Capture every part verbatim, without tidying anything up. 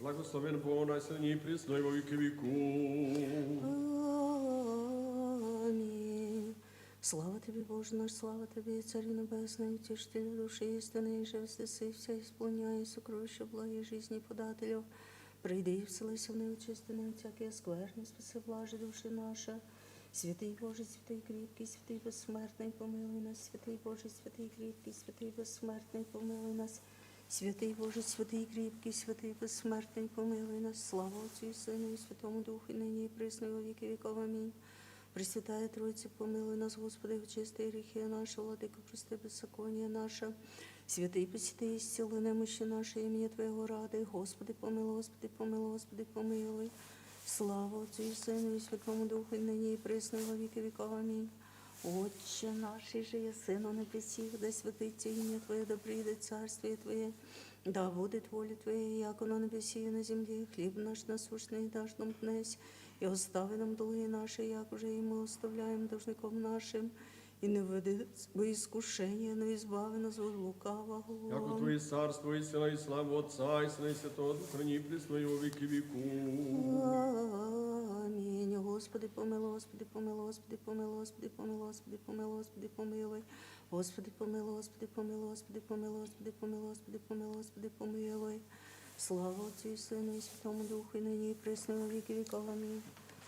Благословен Бог наш, ныне и присно и во веки веков. Аминь. Слава Тебе, Боже наш, слава Тебе, Царь Небесный, Утешитель души истинной, и же вместе со вся исполняя сокровища блага жизни подателю. Приди и вселися в неочистенные всякие скверны, спаси блажи души наши. Святый Боже, святый крепкий, святый бессмертный, помилуй нас. Святый Боже, святый крепкий, святый бессмертный, помилуй нас. Святый Боже, святый крепкий, святый бессмертный, помилуй нас. Слава Отцу и Сыну и Святому Духу, и ныне и присно и во веки веков. Аминь. Пресвятая Троица, помилуй нас, Господи, очисти грехи наши, Владыка, прости беззаконие наше. Святый, посети, исцели немощи наши имени Твоего ради. Господи, помилуй, Господи, помилуй, Господи, помилуй. Слава Отцу и Сыну и Святому Духу, и ныне и присно и во веки веков. Аминь. Отче наш, иже еси на небесех, да святится имя Твое, да придет Царствие Твое, да будет воля Твоя, яко на небесе и на земле. Хлеб наш насущный дашь нам днесь, и остави нам долги наши, як уже и мы оставляем должником нашим, и не введи нас в искушение, но избави нас от лукавого. Яко Твое царство и сила и слава Отца и Сына и Святого Духа, ныне и присно и во веки веков. Аминь. Господи, помилуй, Господи, помилуй, Господи, помилуй, Господи, помилуй, Господи, помилуй, Господи, помилуй. Господи, помилуй, Господи, помилуй, Господи, помилуй, Господи, помилуй, Господи, помилуй. Слава Отцу и Сыну и Святому Духу, и ныне и присно и во веки веков. Аминь.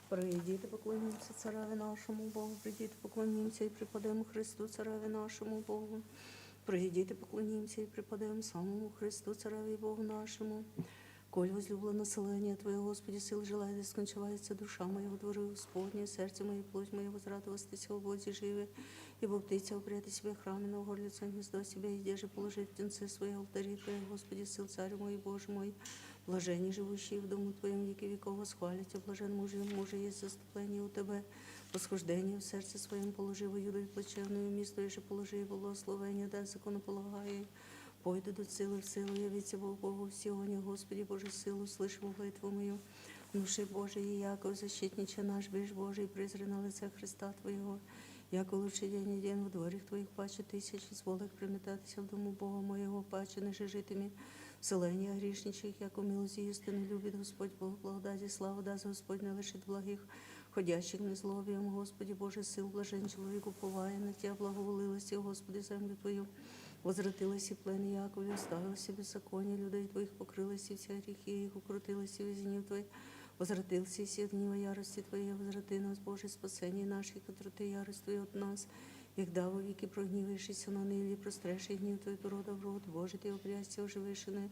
Придите, поклонимся Цареве нашему Богу, придите, поклонимся и преподаем Христу, Цареве нашему Богу. Придите, поклонимся и преподаем самому Христу, Цареве и Богу нашему. Коль возлюблено славление Твое, Господи, сил желает, и скончавается душа моя во дворы Господне, сердце мое и плоть моя возрадовастся в Боге живе, ибо птица упрятит себе храме, но горлица гнездо себе, и же положит птенцы свои алтари Твои, Господи, сил, Царь мой, Боже мой. Блаженние живущие в дому Твоем веки веков, восхвалите, блажен муж, мужа есть заступление у Тебя, восхождение в сердце своем положи во юдоль плачевную, месту же положи благословение, да законополагая. Пойду до целых целую, явится Бог Богу в Сионе, Господи Боже, силу слышь молитву мою. Внуши, Боже, и Яков, защитниче наш, бежь, Боже, и презри на лице Христа Твоего. Яко лучше день и день во дворах Твоих паче тысяч, из волок приметатися в дому Бога моего паче нежижитыми. Вселение грешничьих, яко милость истину любит Господь Бог, благодати славу даст Господь, не лишит благих, ходящих незлобием. Господи Боже, сил, блажен человек, уповая на Тебя, благоволилась, Господи, землю Твою. Возвратилась и плен Якова, и оставилась и беззаконие людей Твоих, покрылась и все грехи их, укротилась и везни Твои. Возвратился и все гнева ярости Твоей, возврати нас, Боже, спасение наших, отврати ярость Твою от нас. И когда во веки прогневаешься на ныли, прострешь гнев Твой от рода в род, Боже, Ты упрясся уже вышины,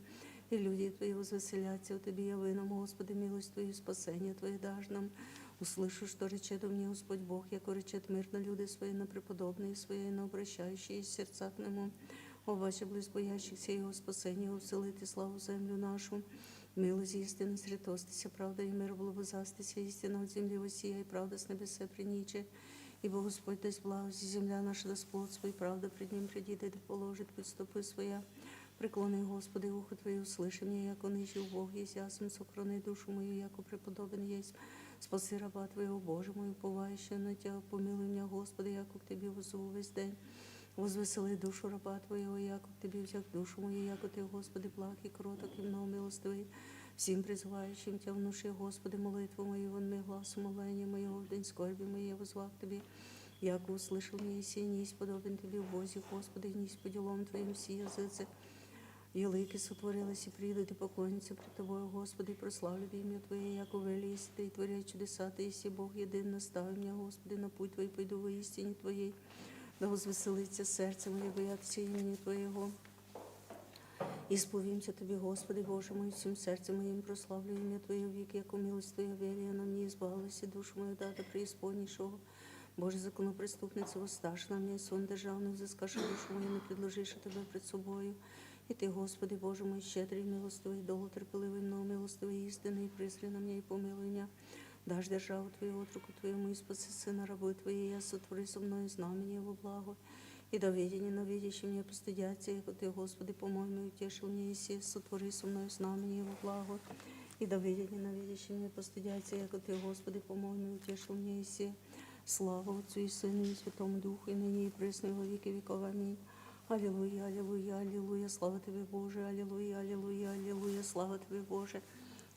и люди Твои возвеселятся у Тебя. Яви нам, Господи, милость Твою, спасение Твое дашь нам. Услышу, что речет о мне Господь Бог, яко речет мир на люди Свои, на преподобные Свои, на обращающие сердца к Нему. Обаче близ боящихся Его спасение усылит и славу землю нашу. Милость истины сретостися, правда и мир облобызастися, истина от земли воссияй, правда с небесе приниче. Ибо Господь даст благость, земля наша даст плод свой, правда пред Ним придит, и положит путь стопы своя. Преклони, Господи, ухо Твое, услыши меня, яко нищий убог есть, ясум сохрани душу мою, яко преподобен есть. Спаси раба Твоего, Боже мой, уповающего на Тебя, помилуй меня, Господи, яко к Тебе воззову весь день. Возвесели душу раба Твоего, яко к Тебе взяк душу мою, яко Ты, Господи, благ и кроток, и много милостивый. Всем призывающим Тебя внуши, Господи, молитву мою, вон мне глаз умоления моего, в день скорби моей воззвал к Тебе. Яко услышал меня, и сей не сподобен Тебе, вози, Господи, не по делам Твоим все языцы. Языки сотворилась и придут, и поклонятся пред Тобою, Господи, и прославлю имя Твое, яко вели есть Ты, и творя чудеса Ты, и Бог единый, настави меня, Господи, на путь Твой пойду во истине Твоей. Да возвеселится сердце мое, боятся имени Твоего. Исповемся Тебе, Господи Боже мой, всем сердцем моим прославлю имя Твое век, яко милость Твоя велия на мне, избавилась и душу мою, да, да преисподнейшего. Боже, законопреступница, воссташь на меня, сон державный взыскашь душу мою, не предложишь Тебя пред собою. И Ты, Господи Боже мой, щедрый, милостивый, долготерпеливый, но милостивый, истинный, и призри на меня и помилуй меня. Дашь державу Твою отроку Твоему, и спаси сына рабы Твоей, я сотвори со мною знамение во благо. И да видя ненавидящие меня постыдятся, яко Ты, Господи, по-моему, утешил меня и се, сотвори со мною знамение во благо. И да видя ненавидящие меня постыдятся, яко Ты, Господи, по-моему, утешил меня и се. Слава Отцу и Сыну и Святому Духу, и ныне и пресно и во веки веков. Аминь. Аллилуйя, аллилуйя, аллилуйя, слава Тебе, Боже, аллилуйя, аллилуйя, аллилуйя, слава Тебе, Боже.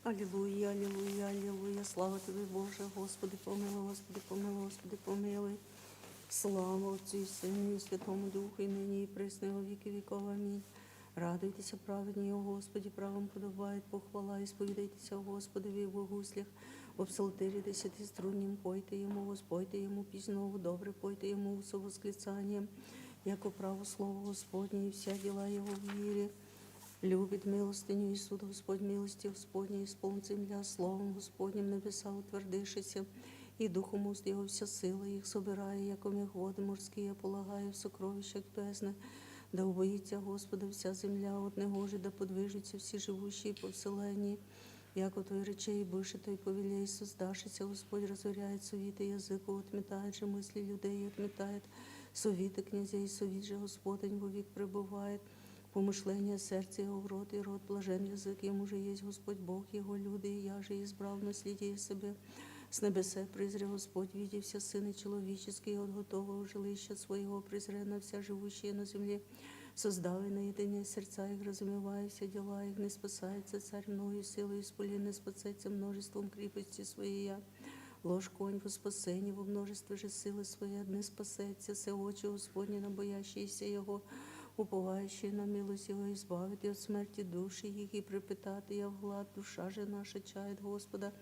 Аллилуйя, аллилуйя, аллилуйя. Слава Тебе, Боже, Господи, помилуй, Господи, помилуй, Господи, помилуй. Слава Отцу и Сыну и Святому Духу, и ныне и присно и во веки веков. Аминь. Радуйтесь, праведники, о Господе, правым подобает похвала. Исповедайтесь о Господе в Его гуслях, в псалтыре десятиструнном пойте Ему, воспойте Ему песню, добре пойте Ему со восклицанием, яко право слово Господне, и вся дела Его в мире. Любит милостыню и суд Господь, милости Господни исполнит земля словом Господним, небеса утвердившиеся, и духом уст Его вся сила их, собирая, яко мех воды морские, полагая в сокровищах бездны. Да убоится Господа вся земля, от Него же да подвижутся все живущие по вселенной. Яко Твой речей бывший, Твой повелей создавшийся, Господь разоряет совиты языку, отметает же мысли людей, отметает совиты князей, совит же Господень вовек пребывает. Помышление сердца Его в рот и рот, блажен язык Ему же есть Господь Бог Его, люди, я же избрал наследие себе. С небесе призри Господь, види все сыны человеческие, от готового жилища своего призри на вся живущие на земле. Создав и наедине сердца их, разумевая все дела их, не спасается царь мною силой исполины, спасается множеством крепости своей я. Ложь конь во спасение, во множестве же силы своей одни спасается, все очи Господни на боящиеся Его, уповающие на милость Его, избавит и от смерти души их, и препитат и овлад душа же наша чает Господа,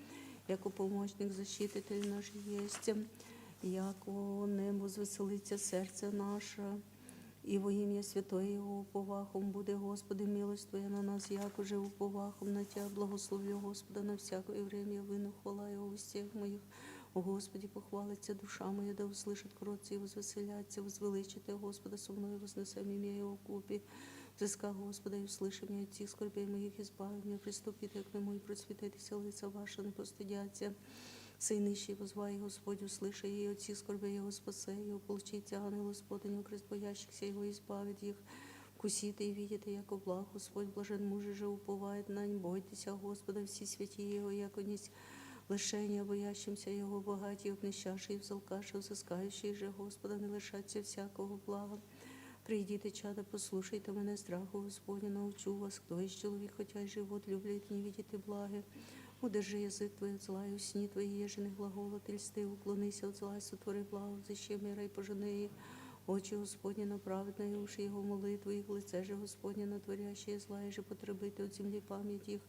яко помощник, защититель наш есть, яко нем возвеселится сердце наше. И во имя святое Его уповахом, буде, Господи, милость Твоя на нас, яко же уповахом на Тебя, благословлю Господа на всякое время, выну хвала Его в устах моих. О Господи, похвалится душа моя, да услышит кротцы и возвеселятся, возвеличит я Господа со мною, вознесем имя Его купи. Взыска Господа и услыши меня от всех скорбей моих, избави меня, приступит я к Нему и просветит, и вся лица ваша не постыдятся. Сынищий возвай Господь, услыши, и от всех скорбей Его спасе, и ополчится ангел Господень, укротит боящихся Его, избавит их. Вкусит и видит, яко благ Господь, блажен муж же уповает на Него. Бойтесь Господа, все святые Его, яко не лишение боящимся Его, богатей, обнищавший, взалкавший, взыскающий же Господа, не лишатся всякого блага. Придите, чада, послушайте меня, страху Господню научу вас. Кто из человек, хотя и живот, любит и не видит и благе? Удержи язык твой от зла, и усни твои еженые глаголы, от льсты уклонися от зла, и сотвори благо, взыщи мира и пожени. Очи Господни на праведное, уши Его молитвы, их лице же Господне на творящее зла, и же потребит от земли память их.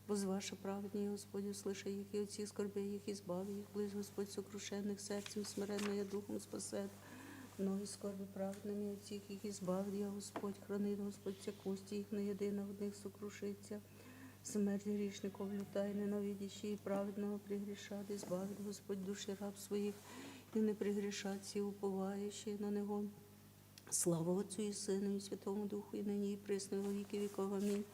Возваша праведнее Господь, услыши их, и от всех скорбей их избави их, близ Господь сокрушенных сердцем, смиренное духом спасет. Но и скорби праведными от всех их избавит я Господь, хранит Господь все кости их, но едино в них сокрушится. Смерть грешников лютая, ненавидящие праведного прегрешат, избавит Господь души раб своих, и не прегрешат все уповающие на Него. Слава Отцу и Сыну и Святому Духу, и ныне и присно и во веки веков. Аминь.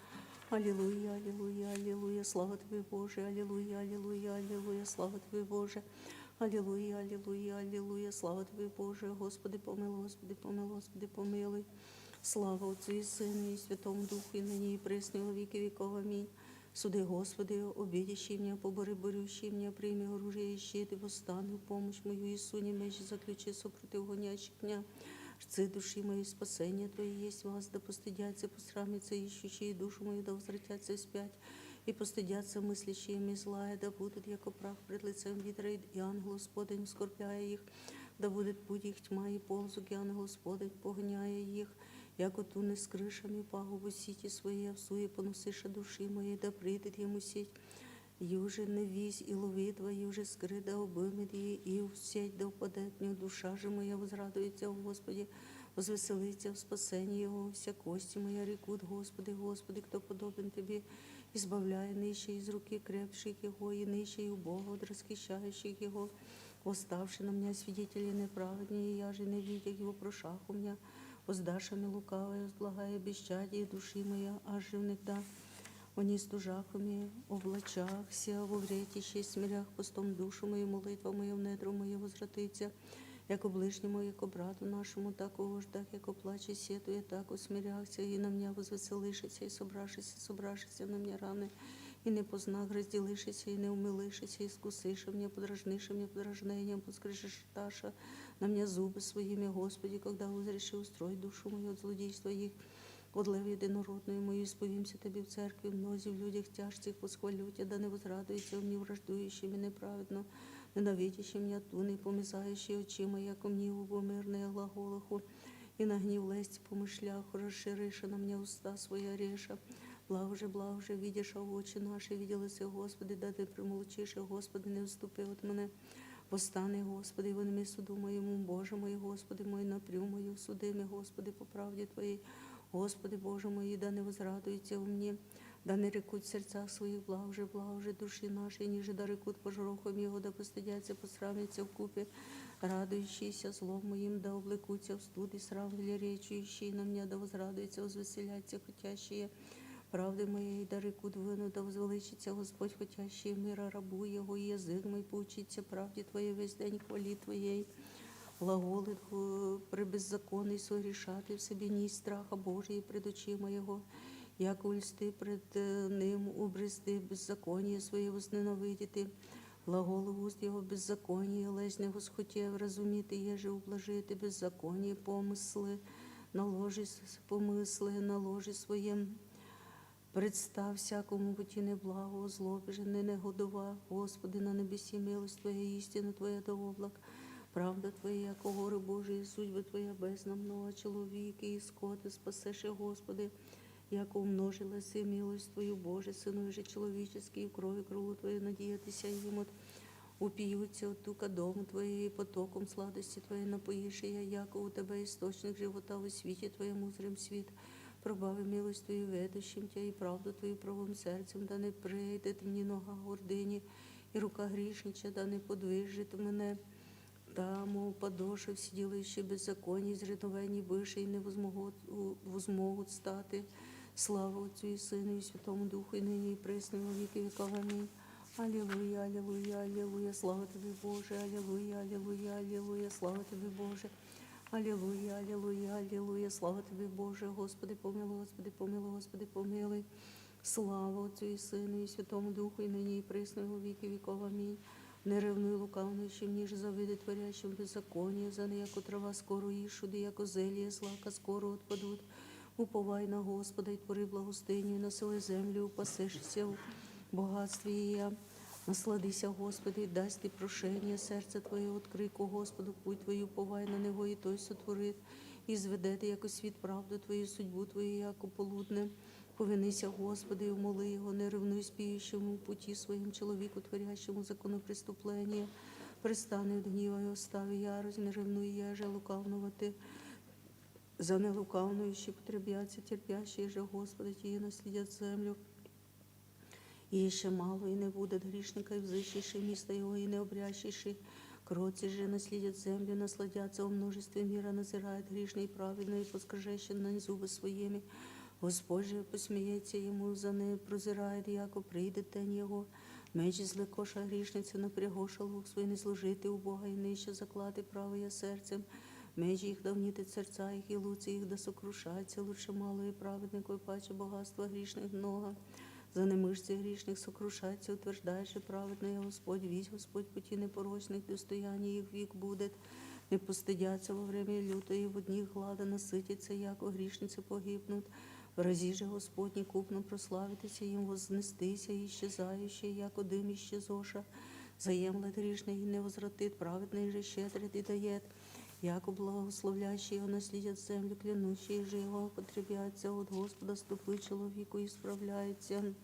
Аллилуйя, аллилуйя, аллилуйя, слава Тебе, Боже, аллилуйя, аллилуйя, аллилуйя, слава Тебе, Боже, аллилуйя, аллилуйя, аллилуйя, слава Тебе, Боже, Господи, помилуй, Господи, помилуй, Господи, помилуй. Слава Отцу и Сыну и Святому Духу, и ныне и присно и во веки веков. Аминь. Суди, Господи, обидящий меня, побори борющий меня, прими оружие и щит, и восстань в помощь мою, и суни меч, заключи сопротив гонящих меня. Рцы души моей, спасение Твое есть вас, да постыдятся, посрамятся ищущие душу мою, да возвратятся вспять, и постыдятся мыслящие ими злая, да будут яко прах пред лицем ветра, и ангел Господень, ускорбляя их, да будет путь их тьма и ползу, и ангел Господень, погоняя их, яко туннес крышами пагубу сети своей, а в суе поносиша души моей, да придет ему сеть. Юже не весь и ловит, а юже скрыт, да обымет и, и в сеть да упадет в неё. Душа же моя возрадуется в Господе, возвеселится в спасении Его. Вся кости моя рекут: Господи, Господи, кто подобен Тебе, избавляя нищего из руки крепких его, и нищего и убогого от расхищающих его, восставший на меня свидетелей неправеднее, я же не видя его прошах у меня, воздашами лукавое, возлагая бесчадие души моя, оживных да они стужахами облачахся, во вретище смирях постом душу мою, молитва мою в недра мои возвратится, яко ближнему, яко брату нашему, так ожидах, яко плаче сетует, так усмиряхся, и на меня возвеселишися, и собрашися, собрашися на меня раны, и не познак разделишися, и не умилишися, и искусиши мне, подражниши мне подражнением, подскрежеташа на меня зубы своими, Господи, когда узришь и устрой душу мою от злодейства их, Подле в единородную мою, исповемся Тебе в церкви, в мнозе, в людях тяжких восхвалю Тебя, да не возрадуется во мне враждующий меня неправедно, ненавидящий меня ту, не помысляющий очи моя ко мне, убо мирное глаголаху, и на гнев лести помышлях, расшириша на меня уста своя, реша. Благ же, благ же, видишь, а очи наши видело сие, Господи, да Ты примолчишь, Господи, не уступи от мене. Восстань, Господи, во имя суду моему, Боже мой, Господи мой, напрю мою в суде, Господи, по правде Твоей. Господи, Боже мой, да не возрадуется во мне, да не рекут в сердцах своих, благ же, благ же души нашей, ниже да рекут по жорохам Его, да постыдятся, посрамятся вкупе, радующиеся злом моим, да облекутся в студ и срам, велеречующие на меня, да возрадуются, возвеселятся хотящие правды моей, да рекут выну, да возвеличится Господь, хотящие мира рабу Его, и язык мой поучится правде Твоей, весь день хвали Твоей. Глаголы пребеззаконный совершат, и в себе ни страха Божия пред очи моего, яко льсты пред э, ним убрести беззаконие свое возненавидит, и глаголы уст его беззаконие, лезни восхотев разумит, и еже ублажит и беззаконие помыслы, наложи с- помыслы, наложи своим. Представ всякому пути неблаго, зло беженене годова. Господи, на небеси милость Твоя, истина Твоя до облак, правда Твоя, яко горы Божии, судьба Твоя бездна много, человеки исход, и спасеши, Господи, яко умножилась и милость Твою, Боже, Сыну же человеческий, и крови крылу Твою надеятися, и ему упьются от тука дому Твоей, и потоком сладости Твоей напоишь я, яко у Тебя источник живота, во свете Твоем узрим свет. Пробави милость Твою ведущим Тебя, и правду Твою правым сердцем, да не прейдет мне нога гордыни, и рука грешнича да не подвижит мене. Тому подошев сиделающие беззаконие, изрядований бывшие не возмогут, у- возмогут статы. Слава Отцу и Сыну и Святому Духу, и ныне и пресно, и во веки веков. Аминь. Аллилуйя, аллилуйя, аллилуйя, слава Тебе, Боже, аллилуйя, аллилуйя, аллилуйя, слава Тебе, Боже. Аллилуйя, аллилуйя, аллилуйя, слава Тебе, Боже, Господи, помилуй, Господи, помилуй, Господи, помилуй. Слава Отцу и Сыну и Святому Духу, и ныне и пресно, и во веки веков. Аминь. Не ревнуй лукавнующим, ниже завидуй творящим беззаконие, заны яко трава скоро ишуды, яко зелье злака скоро отпадут. Уповай на Господа и твори благостыню, и населяй землю, упасешься в богатстве и я. Насладися, Господи, дасть и прошение сердца Твое, открой ко Господу путь Твою, уповай на Него, и Той сотворит, и изведет, яко свет правду Твою, судьбу Твою, яко полудне. Повинися, Господи, и умоли Его, не ревнуй спеющему пути своим человеку, творящему законопреступление. Пристань от гнева и остави ярость, не ревнуй, еже лукавного Ты. Заны лукавнующие потребятся, терпящие же Господа, те наследят землю. И еще мало, и не будет грешника, и взыщешь место его, и не обрящешь. Кротцы же наследят землю, насладятся во множестве мира, назирает грешный и праведный, и подскажащий на зубы своими. Господь же посмеется ему, заны прозирает, яко придет день его. Меч извлекоша грешницы, но пригоша лук свой не служит, и убогая нища заклад и правая сердцем. Меч их давнит и сердца их, и луцы их да сокрушается, лучше мало и праведнику, и паче богатства грешных много. Заны мышцы грешных сокрушается, утверждает же праведное Господь. Весь Господь пути непорочных, достояние их век будет. Не постыдятся во время лютое, и в дни глада насытятся, яко грешницы погибнут. Врази же Господни купно прославитеся, им вознестися, исчезающие, яко дым исчезоша. Заемлет грешный и не возвратит, праведный же щедрит и дает. Яко благословляющие его наследят землю, клянущие же его потребятся, от Господа ступы человеку исправляется.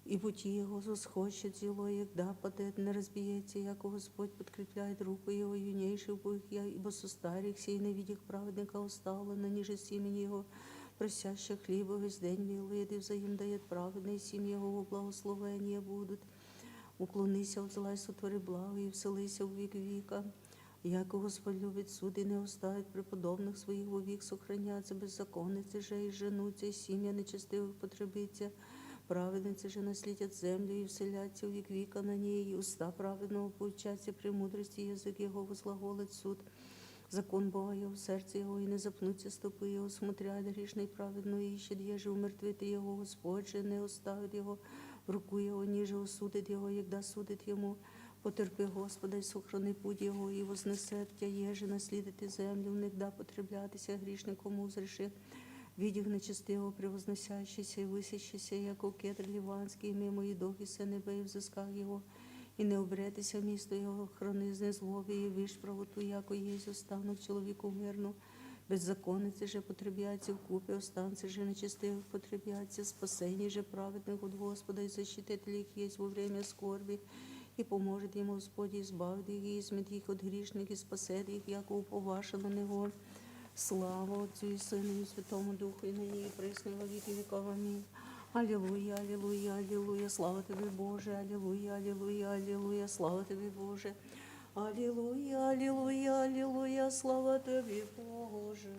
И пути его восхочет зело, и да падет, не разбьется, яко Господь подкрепляет руку его, юнейший убоих я, ибо со старых сей на видях праведника устала, на ниже семени его, просящих хлеба весь день милует, и взаим дает праведной семье его благословения будут. Уклонися от зла и сотвори благо, и вселися в век века. Яко Господь любит суд и не оставит преподобных своих, вовек сохранятся беззаконницы же, и женутся, и семья нечестивых потребится. Праведницы же наследят землю, и вселятся в век века на ней, и уста праведного поучатся премудрости, язык его возглаголит суд. Закон Бога его в сердце его, и не запнутся ступы его, смотря грешный праведно ищет, еже умертвит его, Господь же не оставит его, в руку его ниже усудит его, егда судит ему. Потерпи Господа и сохрани путь Его, и вознесет тебя, ежи наследит землю, никогда потреблятися грешником узришь, видев нечестивого превозносящийся и высящийся, яко кедр ливанский, мимо и дохися небо и взысках его, и не убретися место его хранизны злобе, и вишь правоту, яко есть останок человеку мирну, беззаконницы же потребятся в купе, останцы же нечестивых потребятся, спасение же праведных от Господа, и защититель их есть во время скорби, и поможет ему Господь, и избавит их, и изменит их от грешных, и спасет их, яко уповавши на Него. Слава Отцу и Сыну и Святому Духу, и ныне и присно во веки веков. Аминь. Аллилуйя, аллилуйя, аллилуйя, слава Тебе, Боже, аллилуйя, аллилуйя, аллилуйя, слава Тебе, Боже. Аллилуйя, аллилуйя, аллилуйя, слава Тебе, Боже.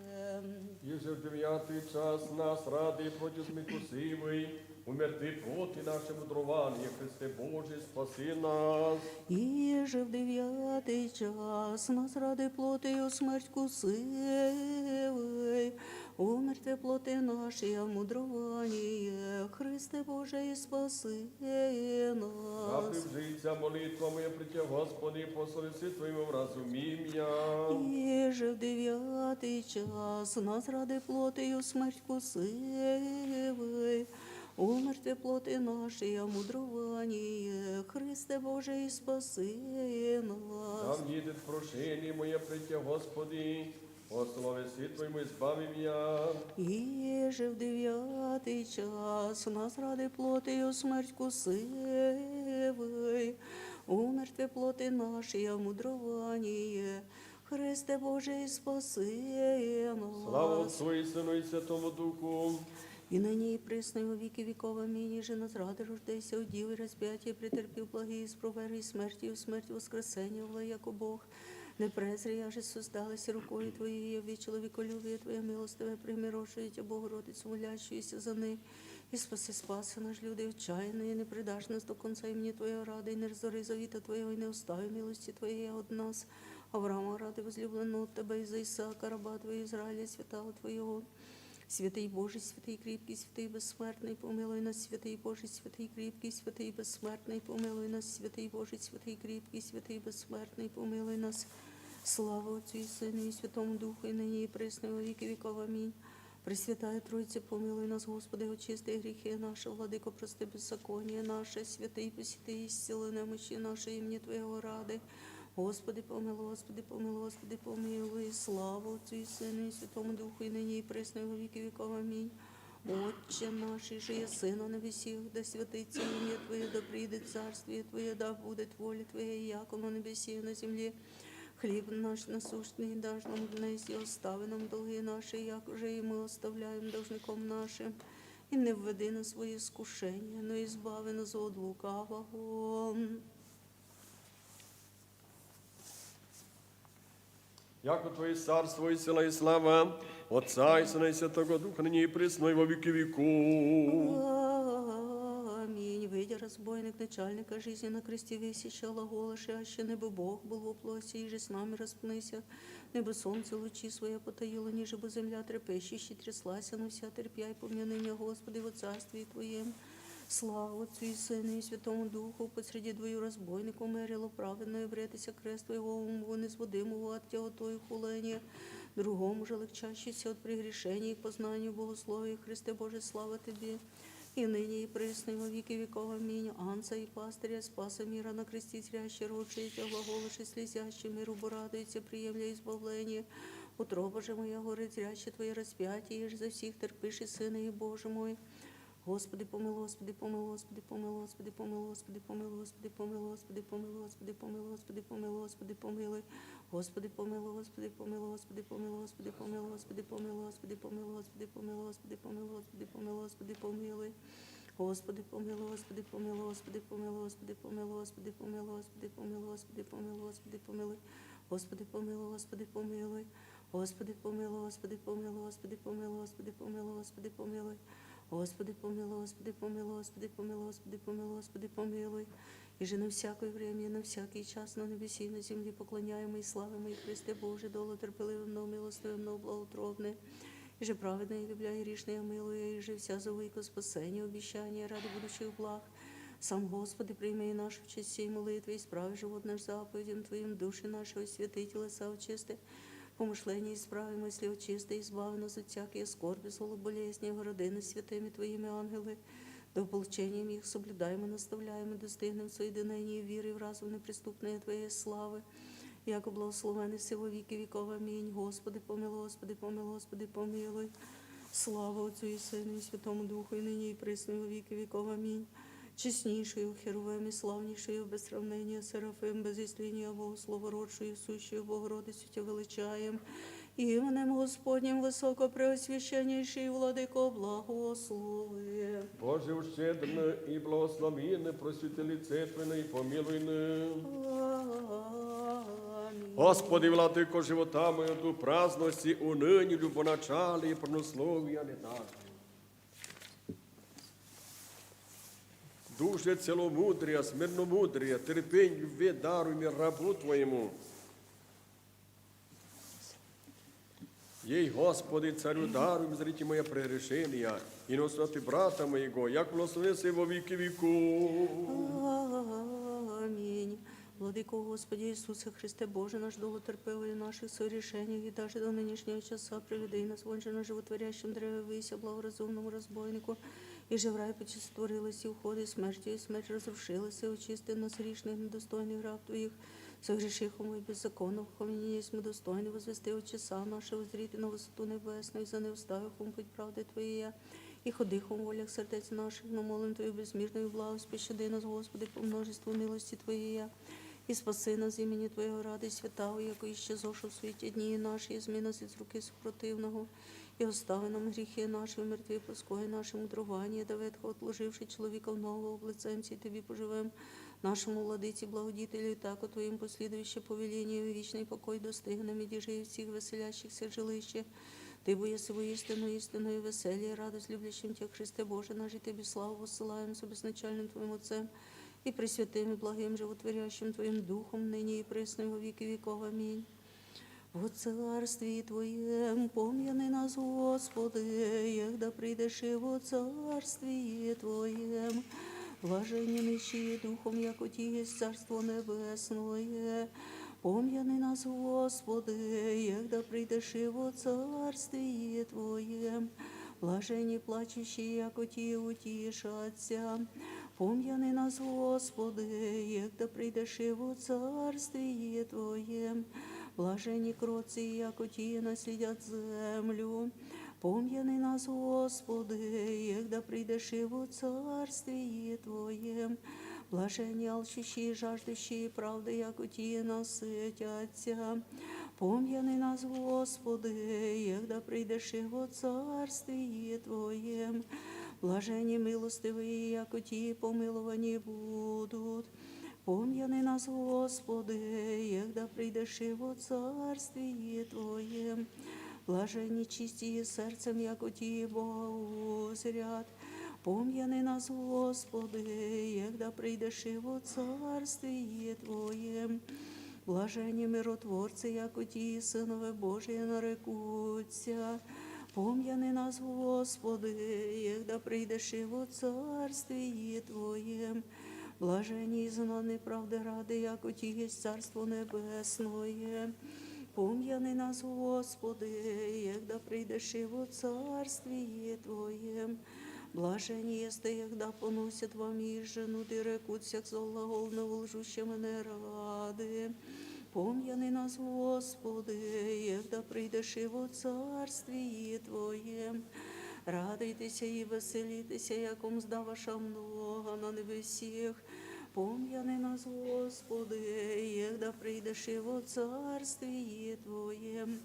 Иже в девятый час нас рады против смерть кусывый, умерти плоти наши мудрование, Христе Боже, спаси нас. Иже в девятый час нас рады плотью смерть кусывый, умерти плоти наши мудрование, Христе Боже, и спаси нас. Раб житя молитва моя при Тебе, Господи, по совести Твоему вразумим я. Иже в девятый час нас рады плотью смерть кусывый, умерти плоти наши мудрование, Христе Боже, и спаси нас. Дам едет прошение моя при Тебе, Господи, по слове Твоему избавим я. Иже в девятый час нас рады плотью смерть кусывый, умерти плоти наши мудрование, Христе Боже, и спаси нас. Слава Отцу и Сыну и Святому Духу. И ныне и присно и во веки веков. Аминь. Иже нас рады рождайся, удивы распятие претерпи, благи исправери смертью, смерть воскресенья вла, яко Бог. Не презри, яже создалась рукой Твоей, яви человеколюбие Твое, милостивое, примирожие Тебя, Богородицу, молящуюся за ны, и спаси, спаси наш люди отчаянные, не предашь нас до конца имени Твоего рады, и не разори завета Твоего, и не остави милости Твоей от нас. Авраама рады возлюбленного от Тебя, и за Исаака, раба Твоего Израиля, святого Твоего. Святый Боже, святый крепкий, святый бессмертный, помилуй нас, святый Боже, святый крепкий, святый бессмертный, помилуй нас, святый Боже, святый крепкий, святый бессмертный, помилуй нас. Слава Отцу и Сыну и Святому Духу, и ныне и присно и во веки веков. Аминь. Пресвятая Троица, помилуй нас, Господи, очисти грехи наши, Владыко, прости беззаконие наше, святый, посети, исцели немощи наши имени Твоего рады. Господи, помилуй, Господи, помилуй, Господи, помилуй. Слава Отцу и Сыну и Святому Духу, и ныне и присно и во веки веков. Аминь. Отче наш, иже еси на небесех, да святится имя Твое, да придет Царствие Твое, да будет воля Твоя, яко на небесе и на земле. Хлеб наш насущный дашь нам днесь, и остави нам долги наши, як же и мы оставляем должником нашим. И не введи нас во искушение, но избави нас от лукавого. Яко Твое царство и сила и слава Отца и Сына и Святого Духа, ныне и присно и во веки веков. Аминь. Выйди, разбойник, начальника жизни на кресте висящего, глаголаши: аще небо Бог был во плоти, иже с нами распнися, небо солнце лучи своя потаило, ниже бы земля трепещущей тряслась, но вся терпяй помни ныне, Господи, во царствии Твоем. Слава Отцу и Сыну и Святому Духу. Посреди двоих разбойников умерло праведное, вретися крест Твоего, ум вынес воды ему от тела Твоих хуление. Другому же легчащийся от прегрешений к познанию богословия. Христе Боже, слава Тебе. И ныне и присно и во веки веков. Аминь. Анца и пастыря, спаса мира на кресте зрящий, рочий Тебя глаголаши слезящий, мир убо радуется, приемля избавление. Утроба же моя горит зрящий Твое распятие, и же за всех терпишь, Сыне и Боже мой. Господи, помилуй, Господи, помилуй, Господи, помилуй, Господи, помилуй, Господи, помилуй, Господи, помилуй, Господи, помилуй, Господи, помилуй, Господи, помилуй. Господи, помилуй, Господи, помилуй, Господи, помилуй, Господи, помилуй, Господи, помилуй, Господи, помилуй, Господи, помилуй, Господи, помилуй. Господи, помилуй, Господи, помилуй, Господи, помилуй, Господи, помилуй, Господи, помилуй, Господи, помилуй, Господи, помилуй. Господи, помилуй, Господи, помилуй, Господи, помилуй, Господи, помилуй, Господи, помилуй, Господи, помилуй. Господи, помилуй, Господи, помилуй, Господи, помилуй, Господи, помилуй, Господи, помилуй. И же на всякое время, на всякий час, на небеси и на земли поклоняемый, славимый Христе Боже, долу терпеливым, но милостивым, но благоутробный. И же праведные, любя грешные, милуя, и же вся зовы ко спасению, обещание ради будущих благ. Сам, Господи, прими наши все сии молитвы, исправи животных заповедям Твоим, души наши освяти, телеса очисти, помышления исправи, мысли очисти, избави нас от всяких скорби, злобы, болезней, огради нас святыми Твоими ангелы, да ополчением их соблюдаем и наставляем, и достигнем в соединении веры в разум неприступной Твоей славы. Яко благословен и во веки веков. Аминь. Господи, помилуй, Господи, помилуй, Господи, помилуй. Слава Отцу и Сыну и Святому Духу, и ныне и присно и во веки веков. Аминь. Честнейшую Херувим и славнейшую без сравнения Серафим, без исцеления Богослова, родшую, сущую Богородицу Тебя величаем. Именем Господним высокопреосвященнейший Владыко, благослови. Боже, ущедренный и благословенный, просвети лице Твои и помилуй нас. Аминь. Господи, Владыко живота моего, Дух праздности, уныния, любоначалия и преусловия лета. Душе целомудрия, смирномудрия, терпение любви даруй рабу Твоему. Ей, Господи, Царю, даруй миритимое прегрешение, и наставь брата моего, яко благословен во веки веков. Аминь. Владыко Господи Иисусе Христе, Боже наш, долго терпевый в наших согрешениях, и даже до нынешнего часа приведи нас, вончено животворящим древе выйся, благоразумному разбойнику, и же в рай пути сотворилась, и уходит смертью, и смерть разрушилась, и очисти нас грешных, недостойных раб Твоих, согрешивших и беззаконных, хомни есть мы достойны возвести от часа нашего, зрите на высоту небесную, за неуставихом путь правды Твоей, и ходихом в волях сердец наших, но молим Твою безмерную благость, пощади нас, Господи, по множеству милости Твоей, и спаси нас имени Твоего ради святаго, яко исчезоша в свете дни наши, измена из руки супротивного, и остави нам грехи наши, умерти плоское наше мудрование, да ветхо отложивший человека в нового облицаемся, и Тебе поживем, нашему Владыке, Благодетелю, и так Твоим последующее повеление, вечный покой достигнем, и дежи всех веселящихся жилище. Ты, бо если воистину истинное веселье, радость любящим Тебя, Христе Боже наш, и Тебе славу посылаем с безначальным Твоим Отцем и Пресвятым и Благим Животворящим Твоим Духом, ныне и пресно и во веки веков. Аминь. Во Царствии Твоем помяни нас, Господи, егда придеши во Царствии Твоем. Блаженнейший Духом, яко Ти есть Царство Небесное. Помяни нас, Господи, егда придеши во Царствии Твоем. Блаженней плачущий, яко Ти утишатся. Помяни нас, Господи, егда придеши во Царствии Твоем. Блаженней кротцы, яко Ти наследят землю. Помяни нас, Господи, егда придеши во Царствии Твоем. Блаженней алчущий и жаждущий правды, яко Ти насытятся. Помяни нас, Господи, егда придеши во Царствии Твоем. Блаженней милостивые, яко Ти помилованы будут. Помяни нас, Господи, егда придеши во Царствии Твоем. Блаженней чистые сердцем, яко Ти Бога узрят. Помяни нас, Господи, егда придеши во Царствии Твоем. Блаженней миротворцы, яко Ти сынове Божие нарекутся. Помяни нас, Господи, егда придеши во Царствии Твоем. Блаженней изгнанные правды ради, яко Ти есть Царство Небесное. Помяни нас, Господи, егда придеши во Царствии Твоем. Блаженней егда поносят во мир жену, и рекут всех злоглаголного, лжущего не ради. Помяни нас, Господи, егда придеши во Царствии Твоем. Радуйтеся и веселитеся, яком сда ваша много на небесех. Помяни нас, Господи, егда придеши во Царствии Твоем.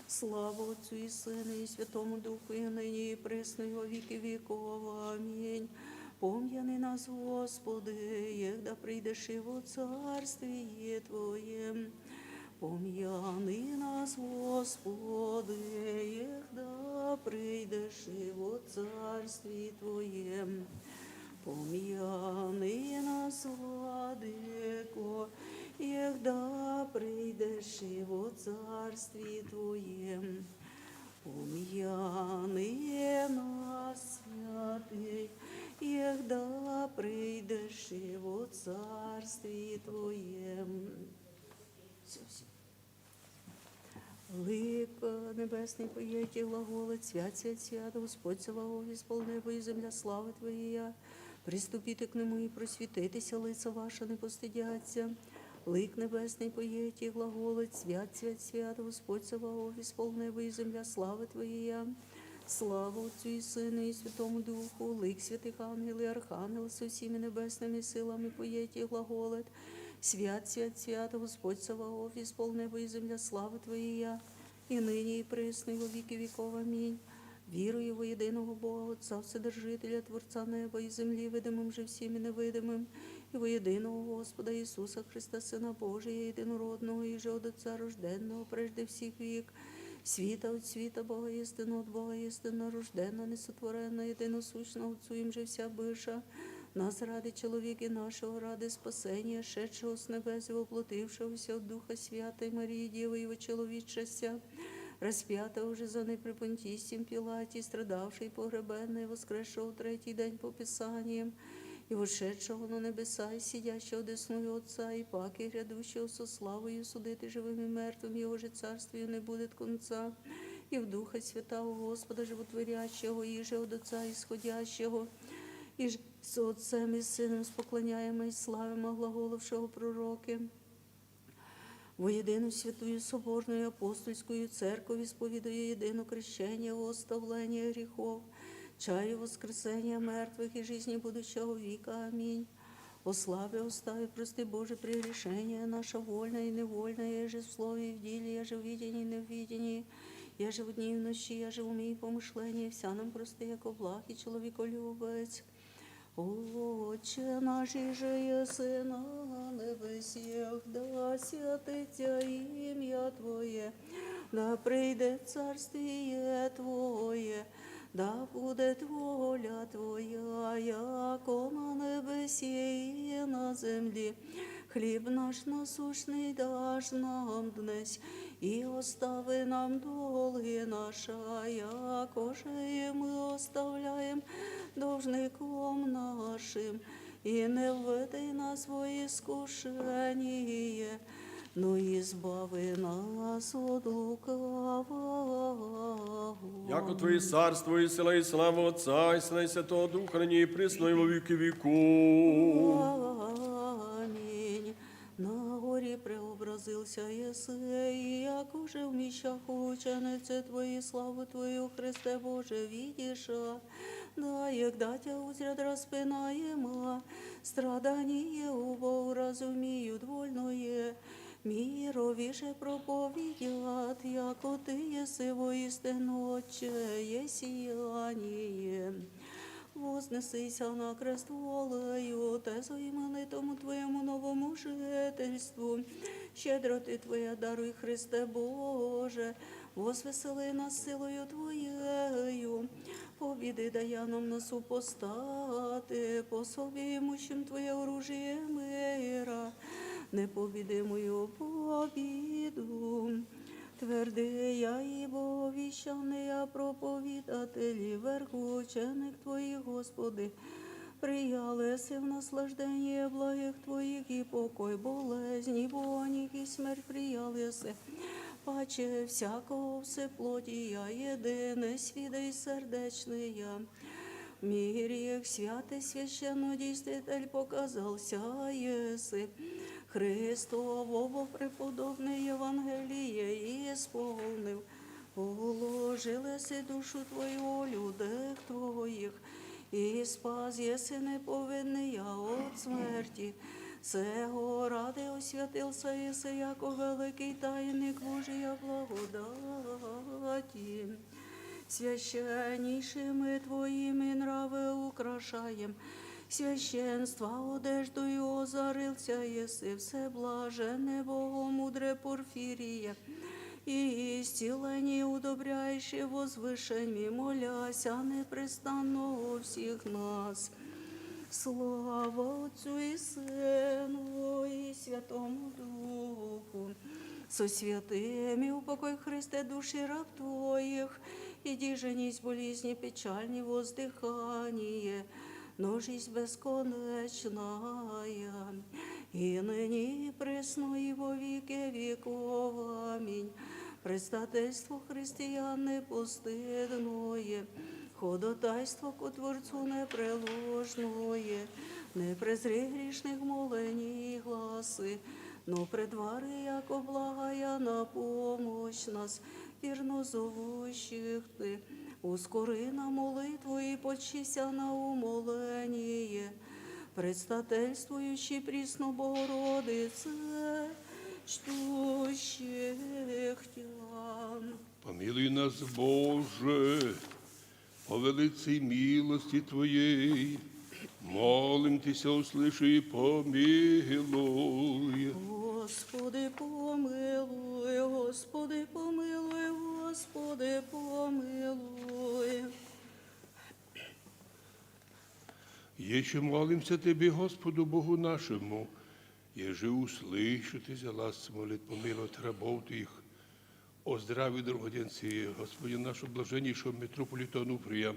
Слава Отцу и Сыну и Святому Духу, и ныне и пресно и во веки веков. Аминь. Помяни нас, Господи, егда придеши во Царствии Твоем. Помяни нас, Господи, егда придеши во Царствии Твоем. Помяни нас, Владыко, егда придеши во Царствии Твоем. Помяни нас, Святый, Егда прийдеш во царстві Твоєм. Всё, всё. Лик небесный поет и глаголит: «Свят, свят, свят, Господь Саваоф, исполни небо и земля славы Твоей». Приступите к Нему и просветитеся, лица ваши не постыдятся. Лик небесный поет и глаголит: «Свят, свят, свят, Господь Саваоф, исполни небо и земля славы Твоей». Слава Отцу и Сыну и Святому Духу, лик святых ангелов и архангелов со всеми небесными силами поет и глаголит: «Свят, свят, свят, Господь Саваоф, исполни небо и земля славы Твоей». И ныне и присно и во веки веков. Аминь. Верую во единого Бога Отца, Вседержителя, Творца неба и земли, видимым же всеми невидимым, и во единого Господа Иисуса Христа, Сына Божия, единородного, иже от Отца рожденного прежде всех век, света от света, Бога истинного от Бога истинно рожденного, несотворенного, единосущного Отцу, им же вся быша, нас ради человека нашего, ради спасения, шедшего с небес и воплотившегося от Духа Святой Марии Девы, его человечася, распятого же за нас при Понтисе Пилате, страдавшего и погребенного, воскресшего в третий день по Писаниям, и вошедшего на небеса, и сидящего одесную Отца, и паки грядущего со славою судить и живым и мертвым, его же царствию не будет конца, и в Духа Святого Господа Животворящего, иже от Отца исходящего, и же с Отцем и Сыном споклоняемой славим, глаголовшего пророке. Во единую святую соборную апостольскую церковь исповедую едино крещение во оставление грехов, чаю воскресения мертвых и жизни будущего века. Аминь. О славе, о славе, прости, Боже, прегрешение наше вольное и невольное, еже в слове и в деле, еже в видении и невидении, еже в дни и в ночи, еже в уме и помышлении, вся нам прости, яко благ и человеколюбец. Отче наш, иже еси на небесех, да святится имя Твое, да придет царствие Твое, да будет воля Твоя, яко на небесе и на земли. Хлеб наш насущный дашь нам днесь, и остави нам долги наши, яко же и мы оставляем должником нашим, и не введи нас во искушение, но избави нас от лукавого. Яко Твое царство и сила и слава Отца и Сына и Святого Духа, ныне и присно и во веки веков. Аминь. На горе преобразился Еси, и яко же в мещах ученицы Твои славу Твою, Христе Боже, видишь, а да егда Тя узрят распинаема, страдание убо уразумеют вольное, миру виже проповедят, яко Ты еси воистину Отче, есияние. Вознесися на крест волею, Тезу иманы тому Твоему новому жительству. Щедроты Твоя даруй, Христе Боже, возвесели нас силою Твоею. Победы дая нам на супостаты, пособи имущим Твое оружие мира, непобедимую победу. Твердые и боговещанные проповедатели, верховный ученик Твоих, Господи, приял еси в наслаждение благих Твоих, и покой, болезни, вони и смерть приял еси паче всякого всеплотия, единый с видой сердечные. Мир их святый священнодействитель показался еси, Христов оба преподобный Евангелие исполнив, положил еси душу Твою у людях Твоих, и спас еси неповинные от смерти. Сего ради освятился еси, яко великий тайник Божия благодати. Священнейшими Твоими нравы украшаем, священство одеждою озарился еси, всеблаженный Богомудрый Порфирия, и исцеление удобряющий возвышенье, моляся непрестанно о всех нас. Слава Отцу и Сыну и Святому Духу. Со святыми упокой, Христе, души раб Твоих, и доженись болезни печальни воздыхание, Но жизнь бесконечная, и ныне, и присно, и во веки веков. Аминь. Предстательство христиан непостыдное, ходатайство ко Творцу непреложное, не презри грешных молений и гласы, но предвари, яко благая на помощь нас, верно зовущих Ты. Ускоры на молитву и почися на умоление, предстательствующий присно Богородице, ждущих Тя. Помилуй нас, Боже, по великой милости Твоей, молим Тебя, услыши и помилуй. Господи, помилуй, Господи, помилуй, Господи, помилуй. Еще молимся Тебе, Господу Богу нашему, еже услышит и глас молит, помилует рабов Твоих, о здравии долгоденствии, Господи нашего блаженнейшего митрополита Онуфрия,